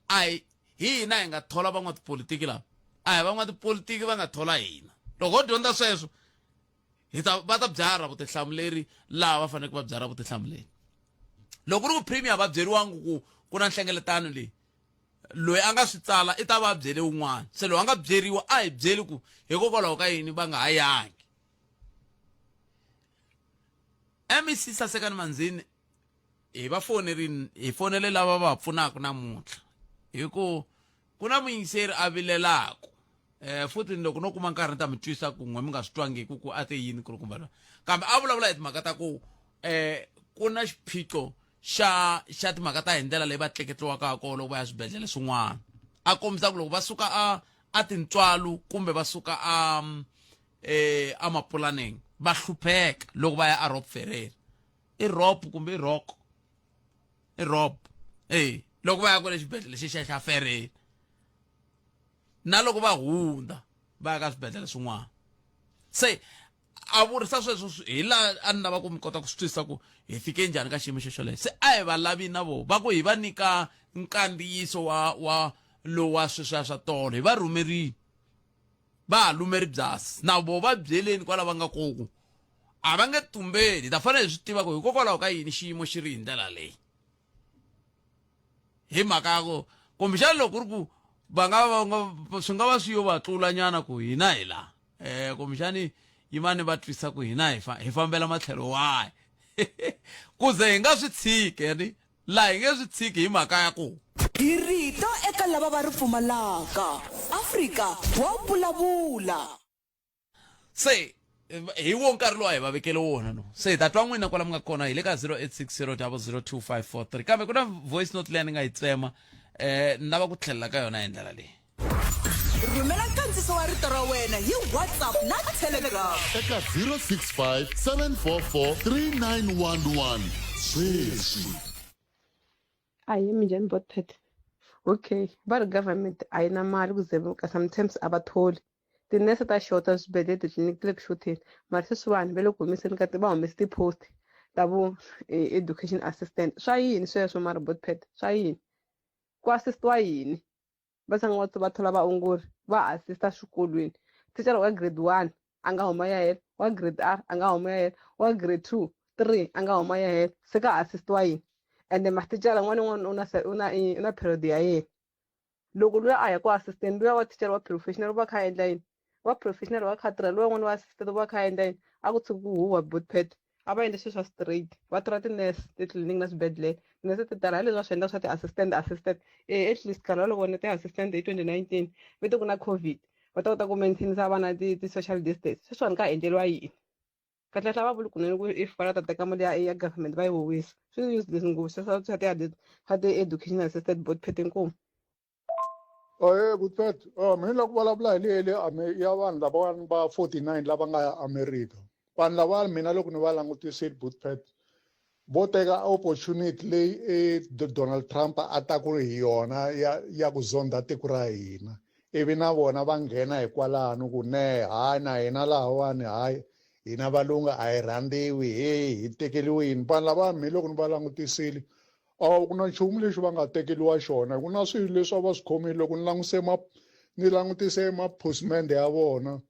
a hi hina hi nga thola van'watipolitiki lava a hi van'watipolitiki va nga thola hina loko ho dyondza sweswo hi ta va ta byarha vutihlamuleri laha va faneleke va byarha vutihlamuleri loko ku ri ku premier va byeriwangi ku ku na nhlengeletano leyi loyi a nga swi tsala i ta va a byele wun'wana se loyi a nga byeriwa a hi byeli ku hikokwalaho ka yini va nga ha yangi mec sasekani manzini hi va fonerini hi fonele lava va pfunaka namuntlha hi ku ku na muyingiseri a vilelaka eh futhi loko no kuma nkarhi ni ta mi twisa ku n'we mi nga swi twangiki ku a te yini nkulukumba loyi kambe a vulavula hi timhaka ta ku eh ku na xiphiqo xa xa timhaka ta hi ndlela leyi va tleketliwaka ha kona loko va ya swibedhlele swin'wana a kombisa ku loko va suka a a tintswalo kumbe va suka a eh a mapulaneng va hlupheka loko va ya a rob ferrer i rob kumbe i rock i rob eh loko va ya kwale xibedhlele xi xa xa ferrer na loko va hundza va ya ka swibedhlele swin'wana se a vurisa sweswo hi laha a ni lava ku mi kota ku swi twisisa ku hi fike njhani ka xiyimo xo xolexo se a hi va lavi na vona va ku hi va nyika nkandziyiso wa wa lowa sweswiya swa tolo hi va rhumerile va ha lumeri byasi na vo va byeleni kwala va nga koku a va nge tumbeli hi ta fanele hi swi tiva ku hikokwalaho ka yini xiyimo xi ri hi ndlela leyi hi mhaka ya ku kumbexana loko ku ri ku va nga va nga swi nga va swi yo va tlula nyana ku hina hi laha um kumbexani yimani va twisa ku hina hi fa hi fambela matlhelo wahi ku ze hi nga swi tshiki ni laha hi nge swi tshiki hi mhaka ya ku Hi rito eka lava va ri pfumalaka. Afrika wa vulavula. Se hi wo nkarhi lowu a hi va vekele wona no se hi ta twa n'wina kwala mi nga kona hi le ka 0860 002543 kambe ku na voice note leyi ni nga yi tsema eh ni lava ku tlhelela ka yona hi ndlela leyi Rhumela nkandziso wa rito ra wena hi WhatsApp na Telegram. Eka 065 744 3911 sweswi. Ahee minjhani botpet okay va ri government a yi na mali ku ze sometimes a va tholi tinese ta xota swibedhlele titliliniki ti le ku xotheni mara sweswiwani va le ku humeseni ka va humese ti-post ta vo education assistant swa yini sweswo mara botpet swa yini ku assist-iwa yini va tshama va va thola vaongori va assist-a swikolweni thicara wa grade 1 a nga huma ya hela wa grade R a nga huma ya hela wa grade 2 3 a nga huma ya hela se ka assist-iwa yini ende mathicara un'wana na un'wana u na u na u na period ya yena loko luya a ya ku assistant luya wa thicara wa professional u va kha a endla yini wa professional wa kha tirha luya n'wana wa assistant u va kha a endla yini a ku tshuki ku huhwa botpet a va endle swilo swa straight va tirha ti-nurse titliliniki na swibedhlele tinese ti tala hi leswi va swi endlaka swa ti-assistant assistant e at least nkarhi wolowo vona ti-assistant hi 2019 ve te ku na covid va ta kota ku maintainisa vana ti-social distance sweswiwani ka endleriwa yini kahlekahle a va vuli kunene ku if va la ta teka mali ya ya government va yi huwisa swi useless ngopfu sweswo swa ti swa ti-education assistant board phete inkomu Ahee good Pat mina ni lava ku vulavula hi leyi le ya vanhu lavawani va 49 lava nga ya America vanhu lavawani mina loko ni va langutisile good Pat vo teka opportunity leyi e Donald Trump a ta ku hi yona ya ya ku zonda tiko ra hina ivi na vona va nghena hikwalano ku ne hayi na hina lahawani hayi hina valungu a hi rhandziwi he hi tekeriwe yini vanhu lava mi loko ni va langutisile a ku na nchumu lexi va nga tekeriwa xona ku na swilo leswi a va swi khomile loko ni languse ma ni langutise maphosmende ya vona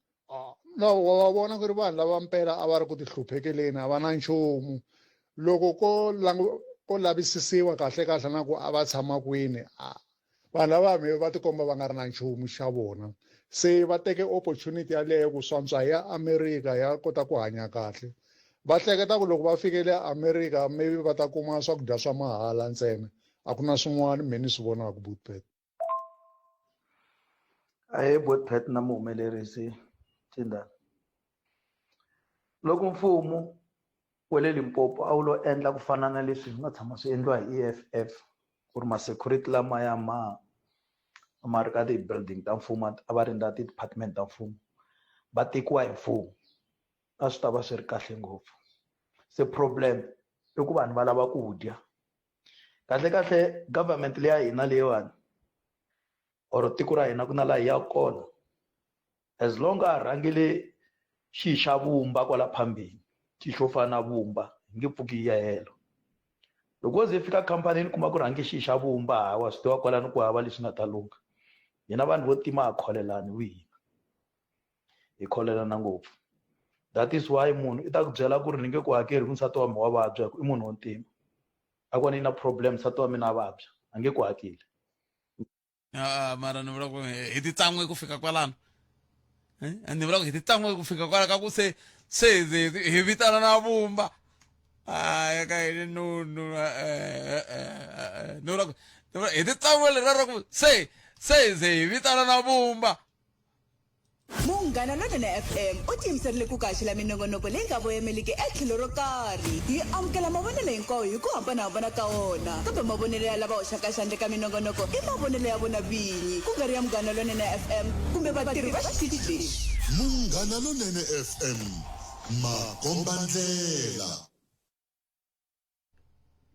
na wa vona ku ri vanhu lava mpela a va ri ku tihluphekeleni a va na nchumu loko ko ko lavisisiwa kahle kahle na ku a va tshama kwini a vanhu lava mi va tikomba va nga ri na nchumu xa vona se va teke opportunity yaleyo ku swantswa ya America ya kota ku hanya kahle va hleketa ku loko va fikele America maybe va ta kuma swakudya swa mahala ntsena a ku na swin'wana me ni swi vonaka butpet Ahee Botpet na muhumelerisi Tindana. Loko mfumo wa le Limpopo a wu lo endla ku fana na leswi swi nga tshama swi endliwa hi E_F_F ku ri ma-security lamaya ma ma ri ka ti-building ta mfumo a va rindza ti-department ta mfumo va tekiwa hi mfumo a swi ta va swi ri kahle ngopfu. Se problem i ku vanhu va lava ku dya kahlekahle government leya hina leyiwani or tiko ra hina ku na laha hi yaka kona as long a rhangele xi xa vumba kwala phambili xi xo fana na vumba hi nge pfuki yi ya helo loko wo ze fika khampanini kuma ku rhange xi xa vumba hawa swi tiva kwalano ku hava leswi nga ta lungha hina vanhu vo tima ha kholelani wihina hi kholelana ngopfu that is why munhu i ta ku byela ku ri ni nge ku hakeri ku nsati wa mina wa vabya ku i munhu wo ntima a ku ni na problem nsati wa mina a vabya a nge ku hakeli Ah, mara ni vula ku hi ti tsan'we ku fika kwalano eh, ni vula ku hi ti tsan'we ku fika kwala ka ku se se hi hi vitana na vumba a ka yini no no eh, eh, ni vula ku hi ti tsan'we lera ra ku se se ze hi vitana na vumba. Munghana Lonene FM u tiyimiserile ku kaxela minongonoko leyi nga voyemeliki etlhelo ro karhi. Hi amukela mavonelo hinkwawo hi ku hambanahambana ka wona, kambe mavonelo ya lava hoxaka xandla eka minongonoko i mavonelo ya vona vinyi, ku nga ri ya Munghana Lonene FM kumbe vatirhi va xitichi lexi. Munghana Lonene FM, makombandlela.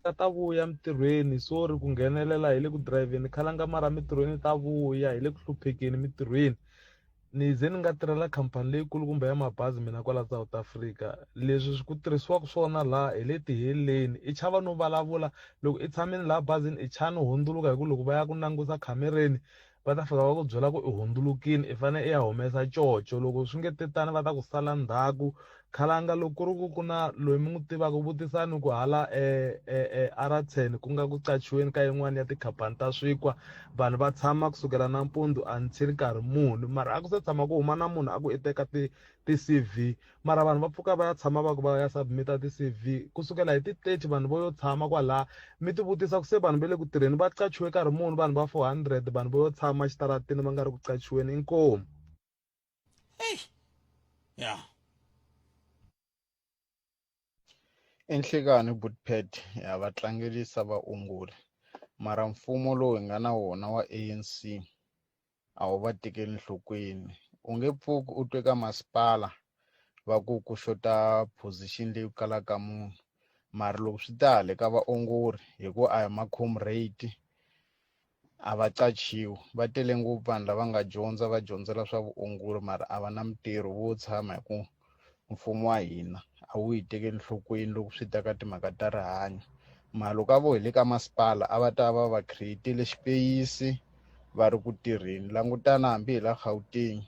Ta vuya mintirhweni sorry ku nghenelela hi le ku dirayivheni khalanga mara mintirhweni ta vuya hi le ku hluphekeni mintirhweni ni ze ni nga tirhela khampani leyikulu kumbe ya mabazi mina kwala South Africa leswi swi ku tirhisiwaka swona laha hi le tiheleni i chava no vulavula loko i tshamile laha bazini i chava no hundzuluka hi ku loko va ya ku langusa khamereni va ta fika va ku byela ku i hundzulukile i fanele i ya humesa coco loko swi nge te tani va ta ku sala ndzhaku khalanga loko ku ri ku ku na loyi mi n'wi tivaka vutisani ku hala Araten ku nga ku qachiweni ka yin'wani ya tikhampani ta swinkwa vanhu va tshama kusukela nampundzu until nkarhi muni mara a ku se tshama ku huma na munhu a ku i teka ti ti-C_V mara vanhu va pfuka va ya tshama va ku va ya submit-a ti-C_V kusukela hi ti-30 vanhu vo yo tshama kwalaya mi ti vutisa ku se vanhu va le ku tirheni va qachiwe nkarhi muni vanhu va 400 vanhu vo yo tshama xitaratini va nga ri ku qachiweni inkomu. Ya. I nhlekani Bootpad ya va tlangerisa vaongori mara mfumo lowu hi nga na wona wa ANC a wu va tekeli nhlokweni u nge pfuki u twe ka masipala va ku ku xota position leyi kalaka munhu mara loko swi ta hale ka vaongori hi ku a hi ma-comrade a va qachiwi va tele ngopfu vanhu lava nga dyondza va dyondzela swa vuongori mara a va na mintirho vo tshama hi ku mfumo wa hina a wu yi tekeli nhlokweni loko swi ta ka timhaka ta rihanyo mara loko a vo hi le ka masipala a va ta va va create-ile xipeyisi va ri ku tirheni langutana hambi hi la Gauteng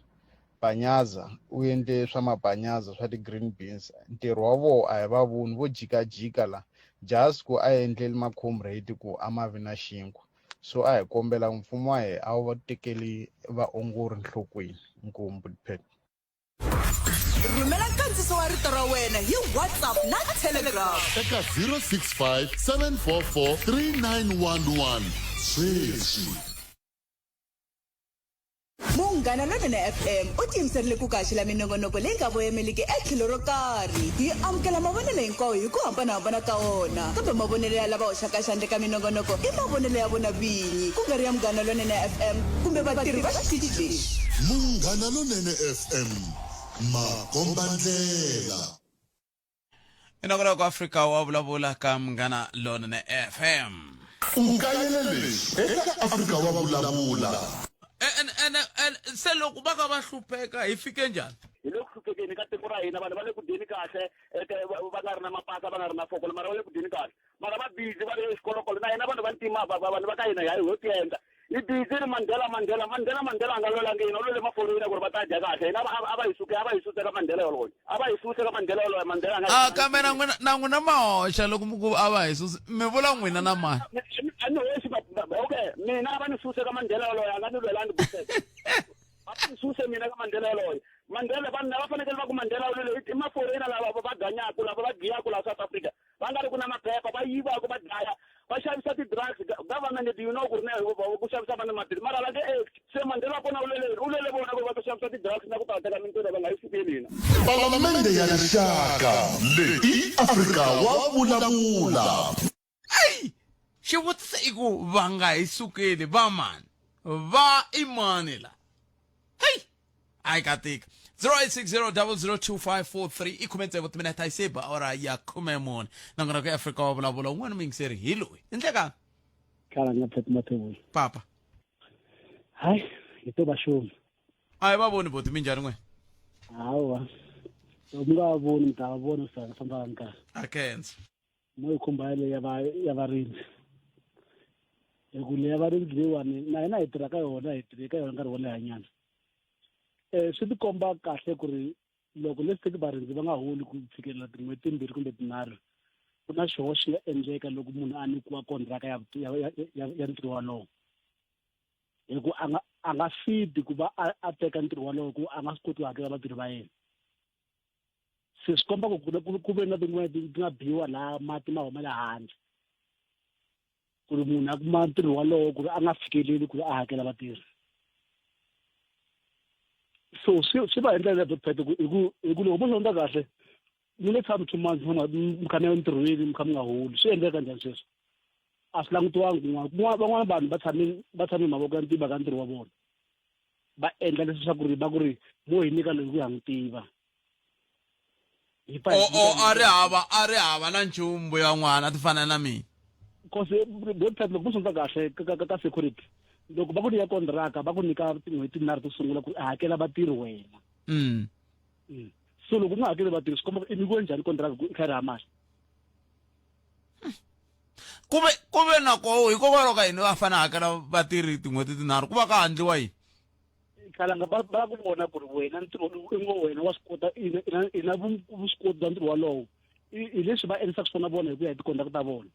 Panyaza u endle swa mapanyaza swa ti-green beans ntirho wa vona a hi va voni vo jikajika la just ku a endleli ma-comrade ku a ma vi na xinkwa so a hi kombela mfumo wa hina a wu va tekeli vaongori nhlokweni inkomu Bootpad. Rhumela nkandziso wa rito ra wena hi WhatsApp na Telegram. Eka 065 744 3911 sweswi. Munghana Lonene FM u tiyimiserile ku kaxela minongonoko leyi nga voyemeliki etlhelo ro karhi. Hi amukela mavonelo hinkwawo hi ku hambanahambana ka wona, kambe mavonelo ya lava hoxaka xandla eka minongonoko i mavonelo ya vona vinyi, ku nga ri ya Munghana Lonene FM kumbe vatirhi va xitichi lexi. Munghana Lonene FM, makombandlela. Inongonoko Afrika wa vulavula ka Munghana Lonene FM. U kayele leswi eka Afrika wa vulavula. Ene se loko va ka va hlupheka hi fike njhani? Hi le ku hluphekeni ka tiko ra hina, vanhu va le ku dyeni kahle, va nga ri na mapasa, va nga ri na fokolo, mara va le ku dyeni kahle. Mara va busy va ri exikolokolo na hina vanhu va ntima vanhu va ka hina hi ho tiendla. Hi busy ri Mandela Mandela Mandela Mandela a nga lwelangi hina u lwele maforeyina ku ri va ta dya kahle hina a va hi suke a va hi suse ka Mandela yoloye a va hi suse ka Mandela yoloye Mandela a nga A kambe na n'wina na n'wina ma hoxa loko mi ku a va hi susi mi vula n'wina na mani? A ni hoxi okay mina a va ni suse ka Mandela yoloye a nga ni lwelangi va ni suse mina ka Mandela yoloye Mandela vanhu lava fanekele va ku Mandela u lwele i maforeyina lava va ganyaku lava va giyaku laha South Africa va nga ri ku na maphepha va yivaka va dlaya va xavisa ti-drugs government do you know ku ri na ku xavisa vanhu maphilisi mara va nge act se Mandela kona u lele u lele vona ku va ta xavisa ti-drugs na ku ta teka mintirho va nga yi sukeli hina. Palamende ya Rixaka leyi i Afrika wa vulavula. Eyi xivutiso i ku va nga hi sukeli va mani va i mani la heyi a yi ka tika 0860002543 i khume tsevu timinete a yi se ba awara ya 14 nongonoko ya Afrika wa vulavula un'wana muyingiseri hi loyi i ndlekani Tlala nga Phet Mathebula. Papa. Hayi, hi to va xuma. A hi va voni boti minjhani n'we? Hawa. Loko mi nga va voni mi ta va vona swi ta famba ka nkarhi. A khensa. Mo yi khumba yaleyo ya va ya varindzi. Hi ku leya varindzi leyiwani na hina hi tirha ka yona hi tirhe ka yona nkarhi wo lehanyana. Swi tikomba kahle ku ri loko let's take varindzi va nga holi ku fikelela tin'hweti timbirhi kumbe tinharhu ku na xihoxo xi nga endleka loko munhu a nyikiwa kontraka ya ya ya ya ntirho walowo hi ku a nga a nga fiti ku va a a teka ntirho walowo ku a nga swi koti ku hakela vatirhi va yena se swi komba ku ku ku ve na tin'wana ti nga biwa laha mati ma humela handle ku ri munhu a kuma ntirho walowo ku ri a nga fikeleli ku ri a hakela vatirhi. So swi va hi ndlela ya botpet hi ku loko mo swi kahle mi nge tshami 2 months mi kha mi ya entirhweni mi kha mi nga holi. Swi endleka njhani sweswo? A swi langutiwangi kun'wana. Van'wana vanhu va tshame mavoko ya ntima ka ntirho wa vona, va endla leswi swa ku ri va ku ri mo hi nyika loyi ku ya n'wi tiva. O a ri hava na nchumu ya n'wana a ti fana na mina. Cause botpet, loko mo swi kahle ka security, loko va ku nyika kontraka, va ku nyika tin'hweti tinharhu to sungula ku hakela vatirhi wena. So loko u nga hakeli vatirhi, swi komba ku i nyikiwe njhani kontraka ku i kha ri hava mali? Kuve na ko hikokwalaho ka yini va fanele hakela vatirhi tin'hweti tinharhu ku va ka handliwa yini? Khalanga va ku vona ku ri wena ntirho i ngo wena wa swi kota, i na vuswikoti bya ntirho walowo. Hi leswi va endlisaka swona vona hi ku ya hi tikontraka ta vona.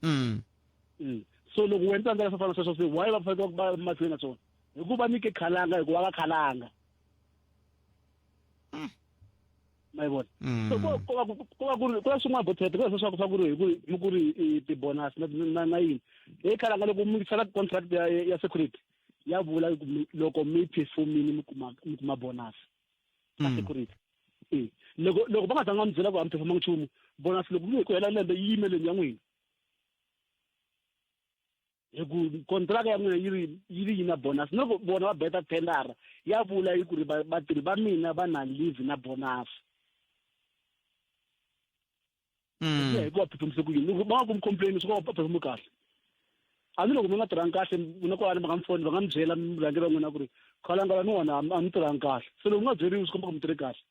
So loko wena tsandzeka swo fana sweswo, se why va fanele va mahlweni na swona? Hikuva nyike khalanga, hikuva va khalanga ma yi vona. So ko va ku ri ku na swin'wana botete ku na sweswo swa ku ri hi ku mi ku ri i ti-bonus na yini hi khalanga. Loko mi sala contract ya security, ya vula ku loko mi performini mi kuma bonus ka security. E loko va nga zanga mi byela ku a mi performanga nchumu, bonus loko mi ku hela lembe yi yimeleni ya n'wina, hi ku kontraka ya n'wina yi ri yi na bonus. Na loko vona va beta tendara, ya vula yi ku ri vatirhi va mina va na leave na bonus. Hi ku va performise ku yini? Loko va nga kumi complain, swi va performe kahle. A ni loko mi nga tirhangi kahle na kwalani, va nga mi foni, va nga mi byela murhangeri wa n'wina ku ri khalanga la niwona a mi tirhangi kahle. Se loko mi nga byeriwi, swi komba ku mi tirhe kahle.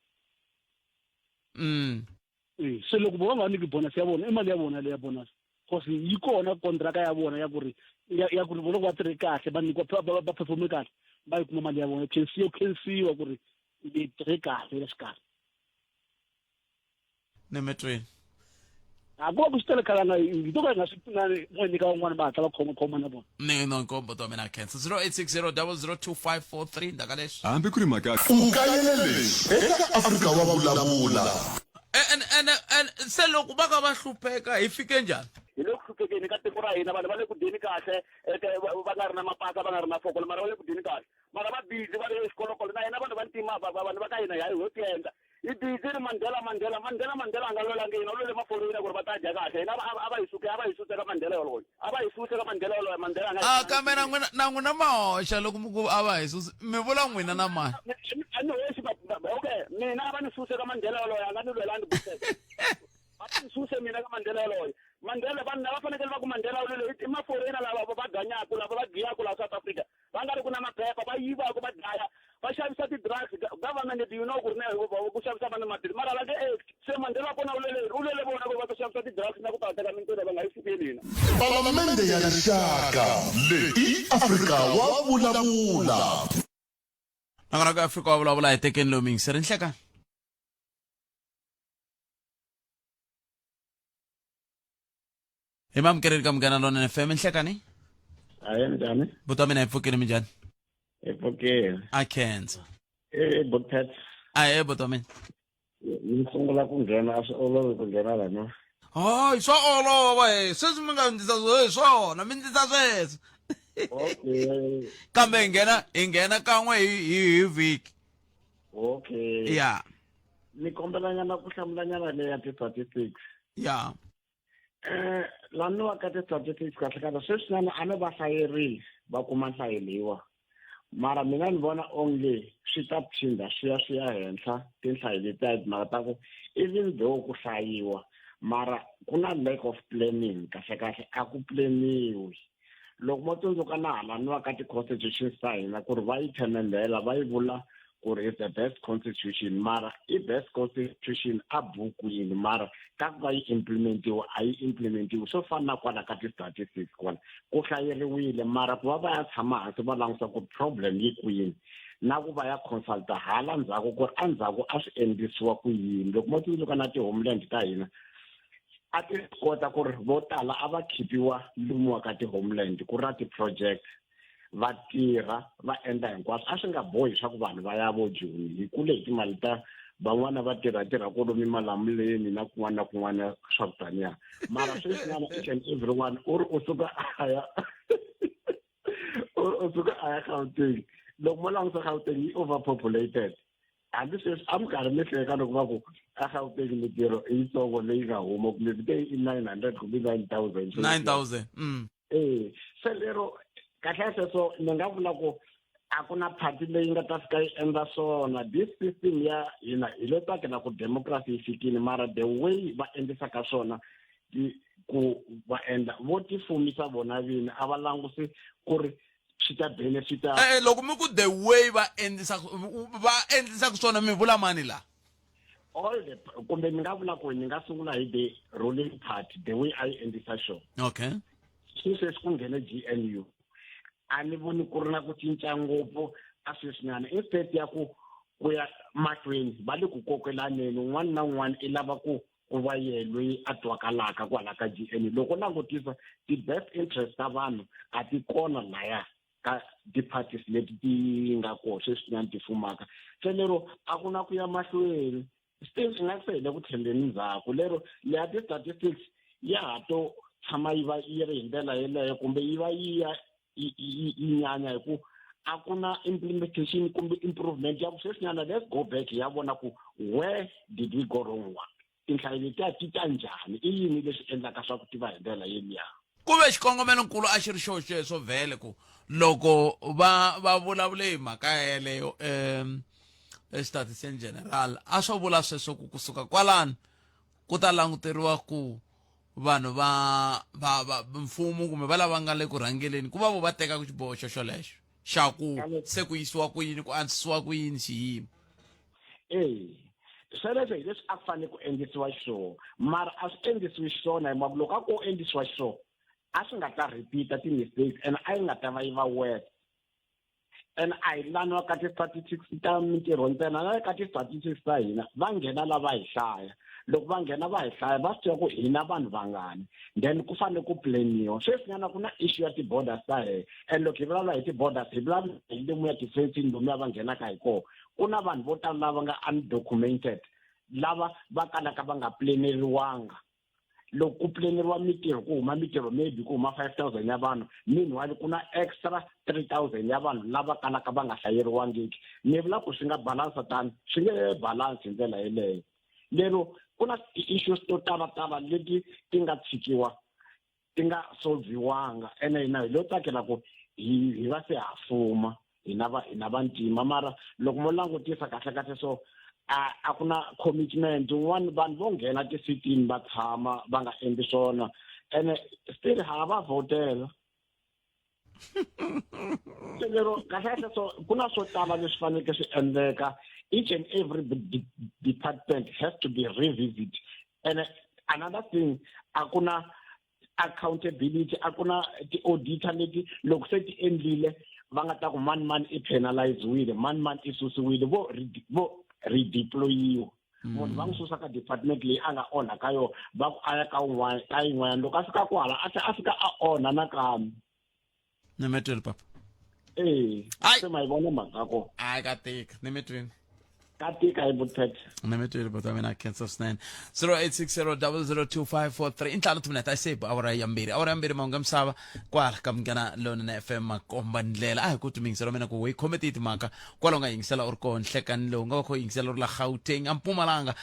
E se loko vo va nga nyiki bonus ya vona, i mali ya vona leya bonus, cause yi kona kontraka ya vona ya ku ri loko va tirhe kahle va nyikiwa, va performe kahle, va yi kuma mali ya vona yo khensiwa ku ri mi tirhe kahle la xikarhi. Ni mi twini. A ku va ku swi tele khalanga, hi to ka hi nga swi pfunani mo nyika van'wana va hatla va khoma khoma na vona. Ni no nkombo to mina khensa 0860 002543 ndaka leswi. Hambi ku ri mhaka U kayele leswi eka Afrika wa Vulavula. Ene se loko va ka va hlupheka, hi fike njhani? Hi le ku hluphekeni ka tiko ra hina. Vanhu va le ku dyeni kahle, va nga ri na mapaka, va nga ri na fokolo, mara va le ku dyeni kahle, mara va busy va ri exikolokolo na hina. Vanhu va ntima, vanhu va ka hina, hi ho tiendla hi busy ri Mandela, Mandela, Mandela, Mandela. A nga lwelangi hina, u lwele maforina ku ri va ta dya kahle. Hina a va hi suke, a va hi suse ka Mandela yoloye, a va hi suse ka Mandela yoloye. Mandela a nga A kambe na n'wina, na n'wina ma hoxa. Loko mi ku a va hi susi, mi vula n'wina na mani? A ni hoxi. Okay, mina a va ni suse ka Mandela yoloye, a nga ni lwelangi. Va ni suse mina ka Mandela yoloye. Mandela, vanhu lava fanekele va ku Mandela u lwele i maforina lava va ganyaku, lava va giyaku laha South Africa, va nga ri ku na maphepha, va yivaku, va dlaya, va xavisa ti-drugs. Government, do you know ku ri na ku xavisa vanhu maphilisi, mara va nge act. Se Mandela kona u lwele, u lwele vona ku va ta xavisa ti-drugs na ku ta teka mintirho, va nga yi sukeli hina. Palamende ya Rixaka, leyi i Afrika wa Vulavula. Nakona ku Afrika wa Vulavula, hi tekeni lowu miyingiseri. Nhlekani. Hi mamukeleli ka Munghana Lonene FM. Nhlekani. Hayi, njhani? Buti wa mina, hi pfukile. Minjhani? Hi pfukile. A khensa. E Butpet. A e buti wa mina. Ni sungula ku nghena, a swi olovi ku nghena lana. Hayi, swa olova. He sweswi mi nga ndlisa swona, mi ndlisa sweswo. Okay. Kambe hi nghena kan'we hi vhiki. Okay. Ya. Ni kombelanyana ku hlamulanyana leya ti-statistics. Ya. Laniwa ka ti-statistics, kahle kahle sweswinyana a ni va hlayerile, va kuma nhlayo leyiwa, mara mina ni vona onge swi ta phinda swi ya henhla tinhlayo letiya, timhaka ta ku even though ku hlayiwa, mara ku na lack of planning. Kahle kahle a ku planiwi. Loko mo tsundzuka na halaniwa ka ti-constitutions ta hina, ku ri va yi themendhela, va yi vula ku ri is the best constitution, mara i best constitution a bukwini, mara ka ku va yi implementiwa, a yi implementiwi. Swo fana na kwala ka ti-statistics, kwala ku hlayeriwile, mara ku va va ya tshama hansi va langusa ku problem yi kwini, na ku va ya consulta hala ndzhaku ku ri endzhaku a swi endlisiwa ku yini. Loko mo tsundzuka na ti-homeland ta hina, a ti kota ku ri vo tala a va khipiwa lumiwa ka ti-homeland, ku ri na ti-project, va tirha, va endla hinkwaswo. A swi nga bohi swa ku vanhu va ya vo Joni hi kule hi timali ta van'wana, va tirha tirha kolomi Malamuleni na kun'wana na kun'wana swa ku taniya. Mara sweswinyana each and everyone u ri u suka a ya, u suka a ya Gauteng. Loko mo langusa Gauteng yi overpopulated. Hambi sweswi a mi karhi mi hleka loko va ku a Gauteng mitirho i yitsongo leyi nga huma kumbe mi te i 900 kumbe 9000. 9000. Eh, se lero kahle sweswo ni nga vula ku a ku na party leyi nga ta fika yi endla swona. This system ya hina hi lo tsakela ku democracy yi fikile, mara the way va endlisaka swona ku va endla vo tifumisa vona vini, a va langusi ku ri swi ta benefita. Eh, loko mi ku the way va endlisaka va endlisaka swona, mi vula mani la? All the, kumbe ni nga vula ku ni nga sungula hi the ruling party, the way a yi endlisa swona. Swi sweswi ku nghene GNU, a ni voni ku ri na ku cinca ngopfu a sweswinyana. Instead ya ku ya mahlweni, va le ku kokelaneni, un'wana na un'wana i lava ku va yehe loyi a twakalaka kwala ka GNU. Loko langutisa ti-best interest ta vanhu a ti kona laya ka ti-parties leti ti nga kona sweswinyana ti fumaka. Se lero a ku na ku ya mahlweni, still i nga se hi le ku tlheleni ndzhaku. Lero leya ti-statistics ya ha to tshama yi va yi ri hi ndlela yeleyo, kumbe yi va yi ya yi nyanya, hi ku a ku na implementation kumbe improvement ya ku sweswinyana let's go back ya vona ku where did we go wrong, one tinhlayo letiya ti ta njhani, i yini leswi endlaka swa ku ti va hi ndlela yeliya. Ku ve xikongomelonkulu a xi ri xo xexo vhele, ku loko va vulavule hi mhaka yeleyo statistician general a swo vula sweswo ku kusuka kwalano ku ta languteriwa ku vanhu va mfumo kumbe va lava nga le ku rhangeleni ku va vo va tekaka xiboho xo xolexo xa ku se ku yisiwa ku yini, ku antswisiwa ku yini xiyimo. E sweleswo hi leswi a ku fanele ku endlisiwa xiswona, mara a swi endlisiwi xiswona, hi mhaka loko a ko endlisiwa xiswona a swi nga ta repeat ti-mistakes and a yi nga ta va yi va worse. And a hi laniwa ka ti-statistics ta mintirho ntsena, na le ka ti-statistics ta hina va nghena lava hi hlaya. Loko va nghena va hi hlaya, va swi tiva ku hina vanhu vangani, then ku fanele ku planiwa. Sweswinyana ku na issue ya ti-borders ta hehe, and loko hi vulavula hi ti-borders hi vulavula hi lomuya ti-fencing lomuya va nghenaka hi kona. Ku na vanhu vo tala lava nga undocumented, lava va kalaka va nga planeriwanga. Loko ku planeriwa mitirho, ku huma mitirho maybe ku huma 5000 ya vanhu, meanwhile ku na extra 3000 ya vanhu lava kalaka va nga hlayeriwangiki. Ni vula ku swi nga balansa tani, swi nge balance hi ndlela yeleyo. Lero ku na ti-issues to talatala leti ti nga tshikiwa ti nga solviwanga, ene hina hi lo tsakela ku hi va se ha fuma hina va hina vantima. Mara loko mo langutisa kahle kahle, so a ku na commitment. Un'wana vanhu vo nghena tisitini va tshama va nga endli swona, ene still ha va vhotela. Lero kahle kahle, so ku na swo tala leswi faneleke swi endleka. Each and every department has to be revisit. And another thing, a ku na accountability, a ku na ti-auditor leti loko se ti endlile va nga ta ku mani mani i penaliziwile, mani mani i susiwile, vo redeployiwa. Munhu va n'wi susa ka department leyi a nga onha ka yona, va ku a ya ka un'wana, ka yin'wanyana. Loko a fika kwala a tlhela a fika a onha nakambe. Ni mi twile, papa. E se ma yi vona mhaka ko. Hayi, ka tika, ni mi twile. Ka tika hi vuthethe. Ni mi twile, buti wa mina, khensa swinene. 0860002543 i ntlhanu timinete a sebu awara ya mbirhi, awara ya mbirhi, mahungu ya misava kwala ka Munghana Lonene FM makomba ndlela. A hi ku timiyingiselo mina ku hi khome tihi timhaka kwala u nga yingisela u ri koho nhlekani lowu nga va kha u yingisela u ri la Gauteng, a Mpumalanga,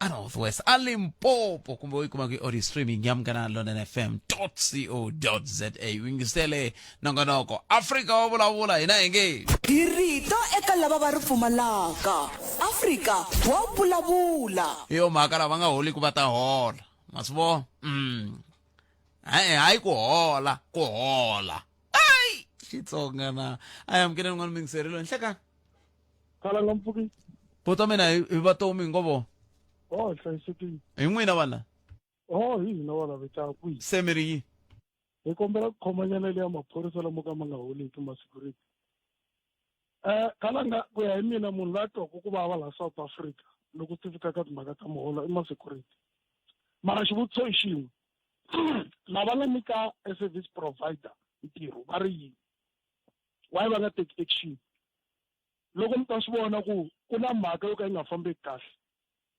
a North West, a Limpopo, kumbe u yi kuma ku audio streaming ya Munghana Lonene FM co za. U yingisele nongonoko Afrika wa Vulavula, hina hi nge Hi rito eka lava va ri pfumalaka. Afrika wa vulavula. Hi yo mhaka lava nga holiku va ta hola, ma swi vona. E-e, hayi ku hola, ku hola. Ai, Xitsonga na a amukele n'wana mingiserilo nhlekani. Khalanga mpfuki. Buti wa mina, hi vatomi ngo vo. Oh, hlayisekile. Hi n'wina vana. Oh, hi hina vana vetaka kwihi. Se mi ri yini? Hi kombela ku khomanyana leya maphorisa lamo ka ma nga holiki ma security. Khalanga, ku ya hi mina, munhu loyi a twaka ku vava laha South Africa loko swi fika ka timhaka ta muholo i ma security. Mara xivutiso i xin'we. Lava nga nyika a service provider ntirho va ri yini? Why va nga teki action? Loko mi ta swi vona ku ku na mhaka yo ka yi nga fambeki kahle,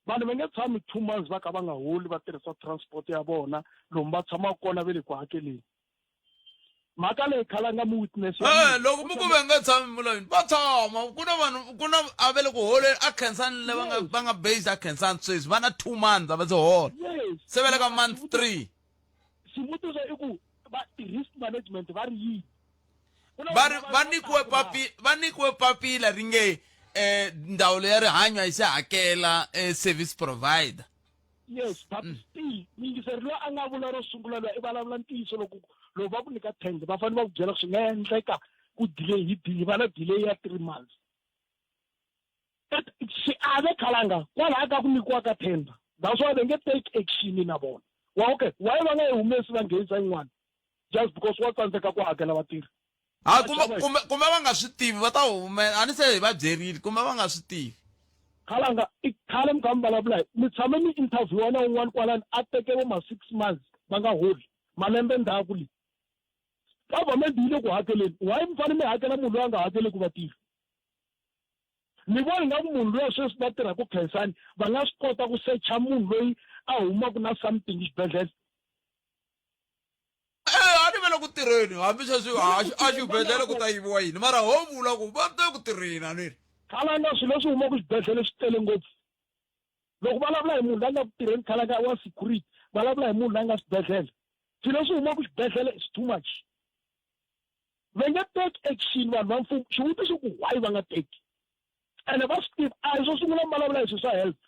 vanhu va nge tshami 2 months va kha va nga holi, va tirhisa transport ya vona, lomu va tshamaka kona va le ku hakeleni. Mhaka leyi khalanga mu witness ya Eh, mina. loko mi ku va nga tshami mulayini va tshama ku na vanhu ku na a va le ku holeni a khensani le va nga va nga based a khensani sweswi va na two months a va se hola Yes. se va le ka month three Xivutiso i ku va risk management va ri yini? Ku na va ri vanhu va lava nyikiwe papi va nyikiwe papila ri nge eh ndzawulo ya rihanyo a yi se hakela eh, service provider Yes, but still muyingiseri loyi a nga vula ro sungula loyi i vulavula ntiyiso loko loko va ku nyika tender va fanele va ku byela ku swi nga endleka ku delay hi delay va na delay ya three months. Xiave khalanga kwalaya ka ku nyikiwa ka tender that's why they nge take action na vona. Wa okay, why va nga yi humesi va nghenisa yin'wana just because wa tsandzeka ku hakela vatirhi. Ha kumbe kumbe kumbe va nga swi tivi va ta humela a ni se hi va byerile kumbe va nga swi tivi. Khalanga i khale mi kha mi vulavula hi mi tshame mi interviewa na un'wana kwalani a teke vo ma six months va nga holi malembe ndzhaku le. Government yi le ku hakeleni why mi fanele mi hakela munhu loyi a nga hakeleki vatirhi? Ni vona ingaku munhu luya sweswi va tirhaka Khensani va nga swi kota ku secha munhu loyi a humaka na something xibedhlele. Eh, a ni va le ku tirheni hambi sweswi a xibedhlele ku ta yiviwa yini mara ho vula ku va te ku tirheni a ni ri Khalanga swilo leswi humaka xibedhlele swi tele ngopfu. Loko vulavula hi munhu la nga ku tirheni khalanga wa security, vulavula hi munhu la nga xibedhlele. Swilo leswi humaka xibedhlele is too much. Va nge take action vanhu va mfumo. Xivutiso ku why va nga teki? Ene va swi tiva, a hi swo sungula mi vulavula hi swilo swa health.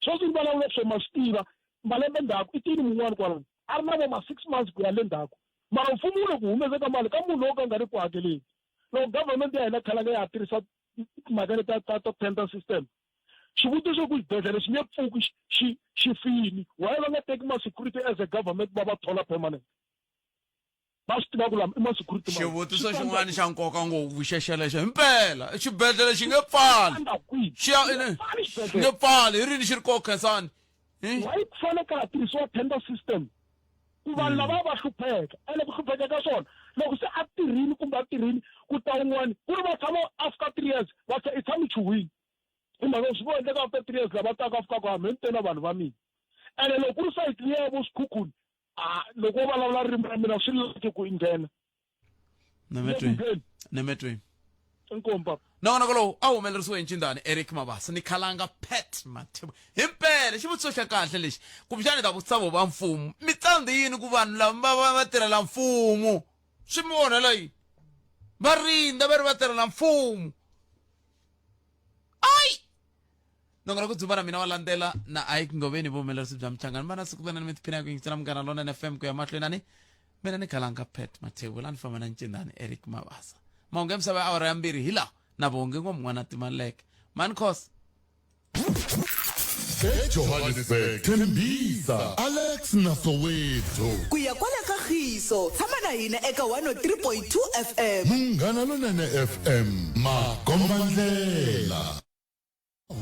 Swo sungula vulavula swo ma swi tiva malembe ndzhaku i tini mun'wana kwalano a ri na vo ma six months ku ya le ndzhaku mara mfumo wu le ku humese ka mali ka munhu lowo ka nga ri ku hakeleni. Loko government ya hina khalanga ya ha tirhisa timhaka leti ta ta ta tender system xivutiso ku xibedhlele xi nge pfuki xi xi fini why va nga teki ma security as a government va va thola permanent va swi tiva ku lama i ma security xivutiso xin'wana xa nkoka ngopfu xexelexo himpela xibedhlele xi nge pfali xi ya xi nge pfali hi rini xi ri koho khensani why ku fanele ka ha tirhisiwa tender system ku vanhu lava va hlupheka ene ku hlupheka ka swona loko se a tirhini kumbe a tirhini ku ta un'wana ku ri va tshama after three years va i tshama i chuhwini hi mhaka swi vo endleka after three years lava taka fika ku hambi ni te na vanhu va mina ene loko ku ri sayiti liya vo swikhukhuni a loko wo vulavula ririmi ra mina swi lake ku i nghena nemetweni nemetweni inkomu papa nongonoko lowu a humelerisiwe hi ncindani eric mabasa ni khalanga pat mathebo himpela xivutiso xa kahle lexi kumbexani ta vutisa vo va mfumo mi tsandzi yini ku vanhu lava va va va tirhela mfumo swi mi onhela yini va rindza va ri va tirhela mfumo ayi nongonoko dzumba na mina wa landzela na ike ngoveni vuhumelerisi bya mhlangano va na siku lena ni mi tiphina ku yingisela munghana lonene fm ku ya mahlweni ani mina ni khalanga pet mathebula ni famba na ncindani eric mabasa mahungu ya misava ya awara ya mbirhi hi lawa na vonge ngomn'wana timaleke mani khosa ejohannesburg tembisa alex na soweto ku ya kwala ka khiso tshama na hina eka 103.2 fm munghana lonene fm makombandlela.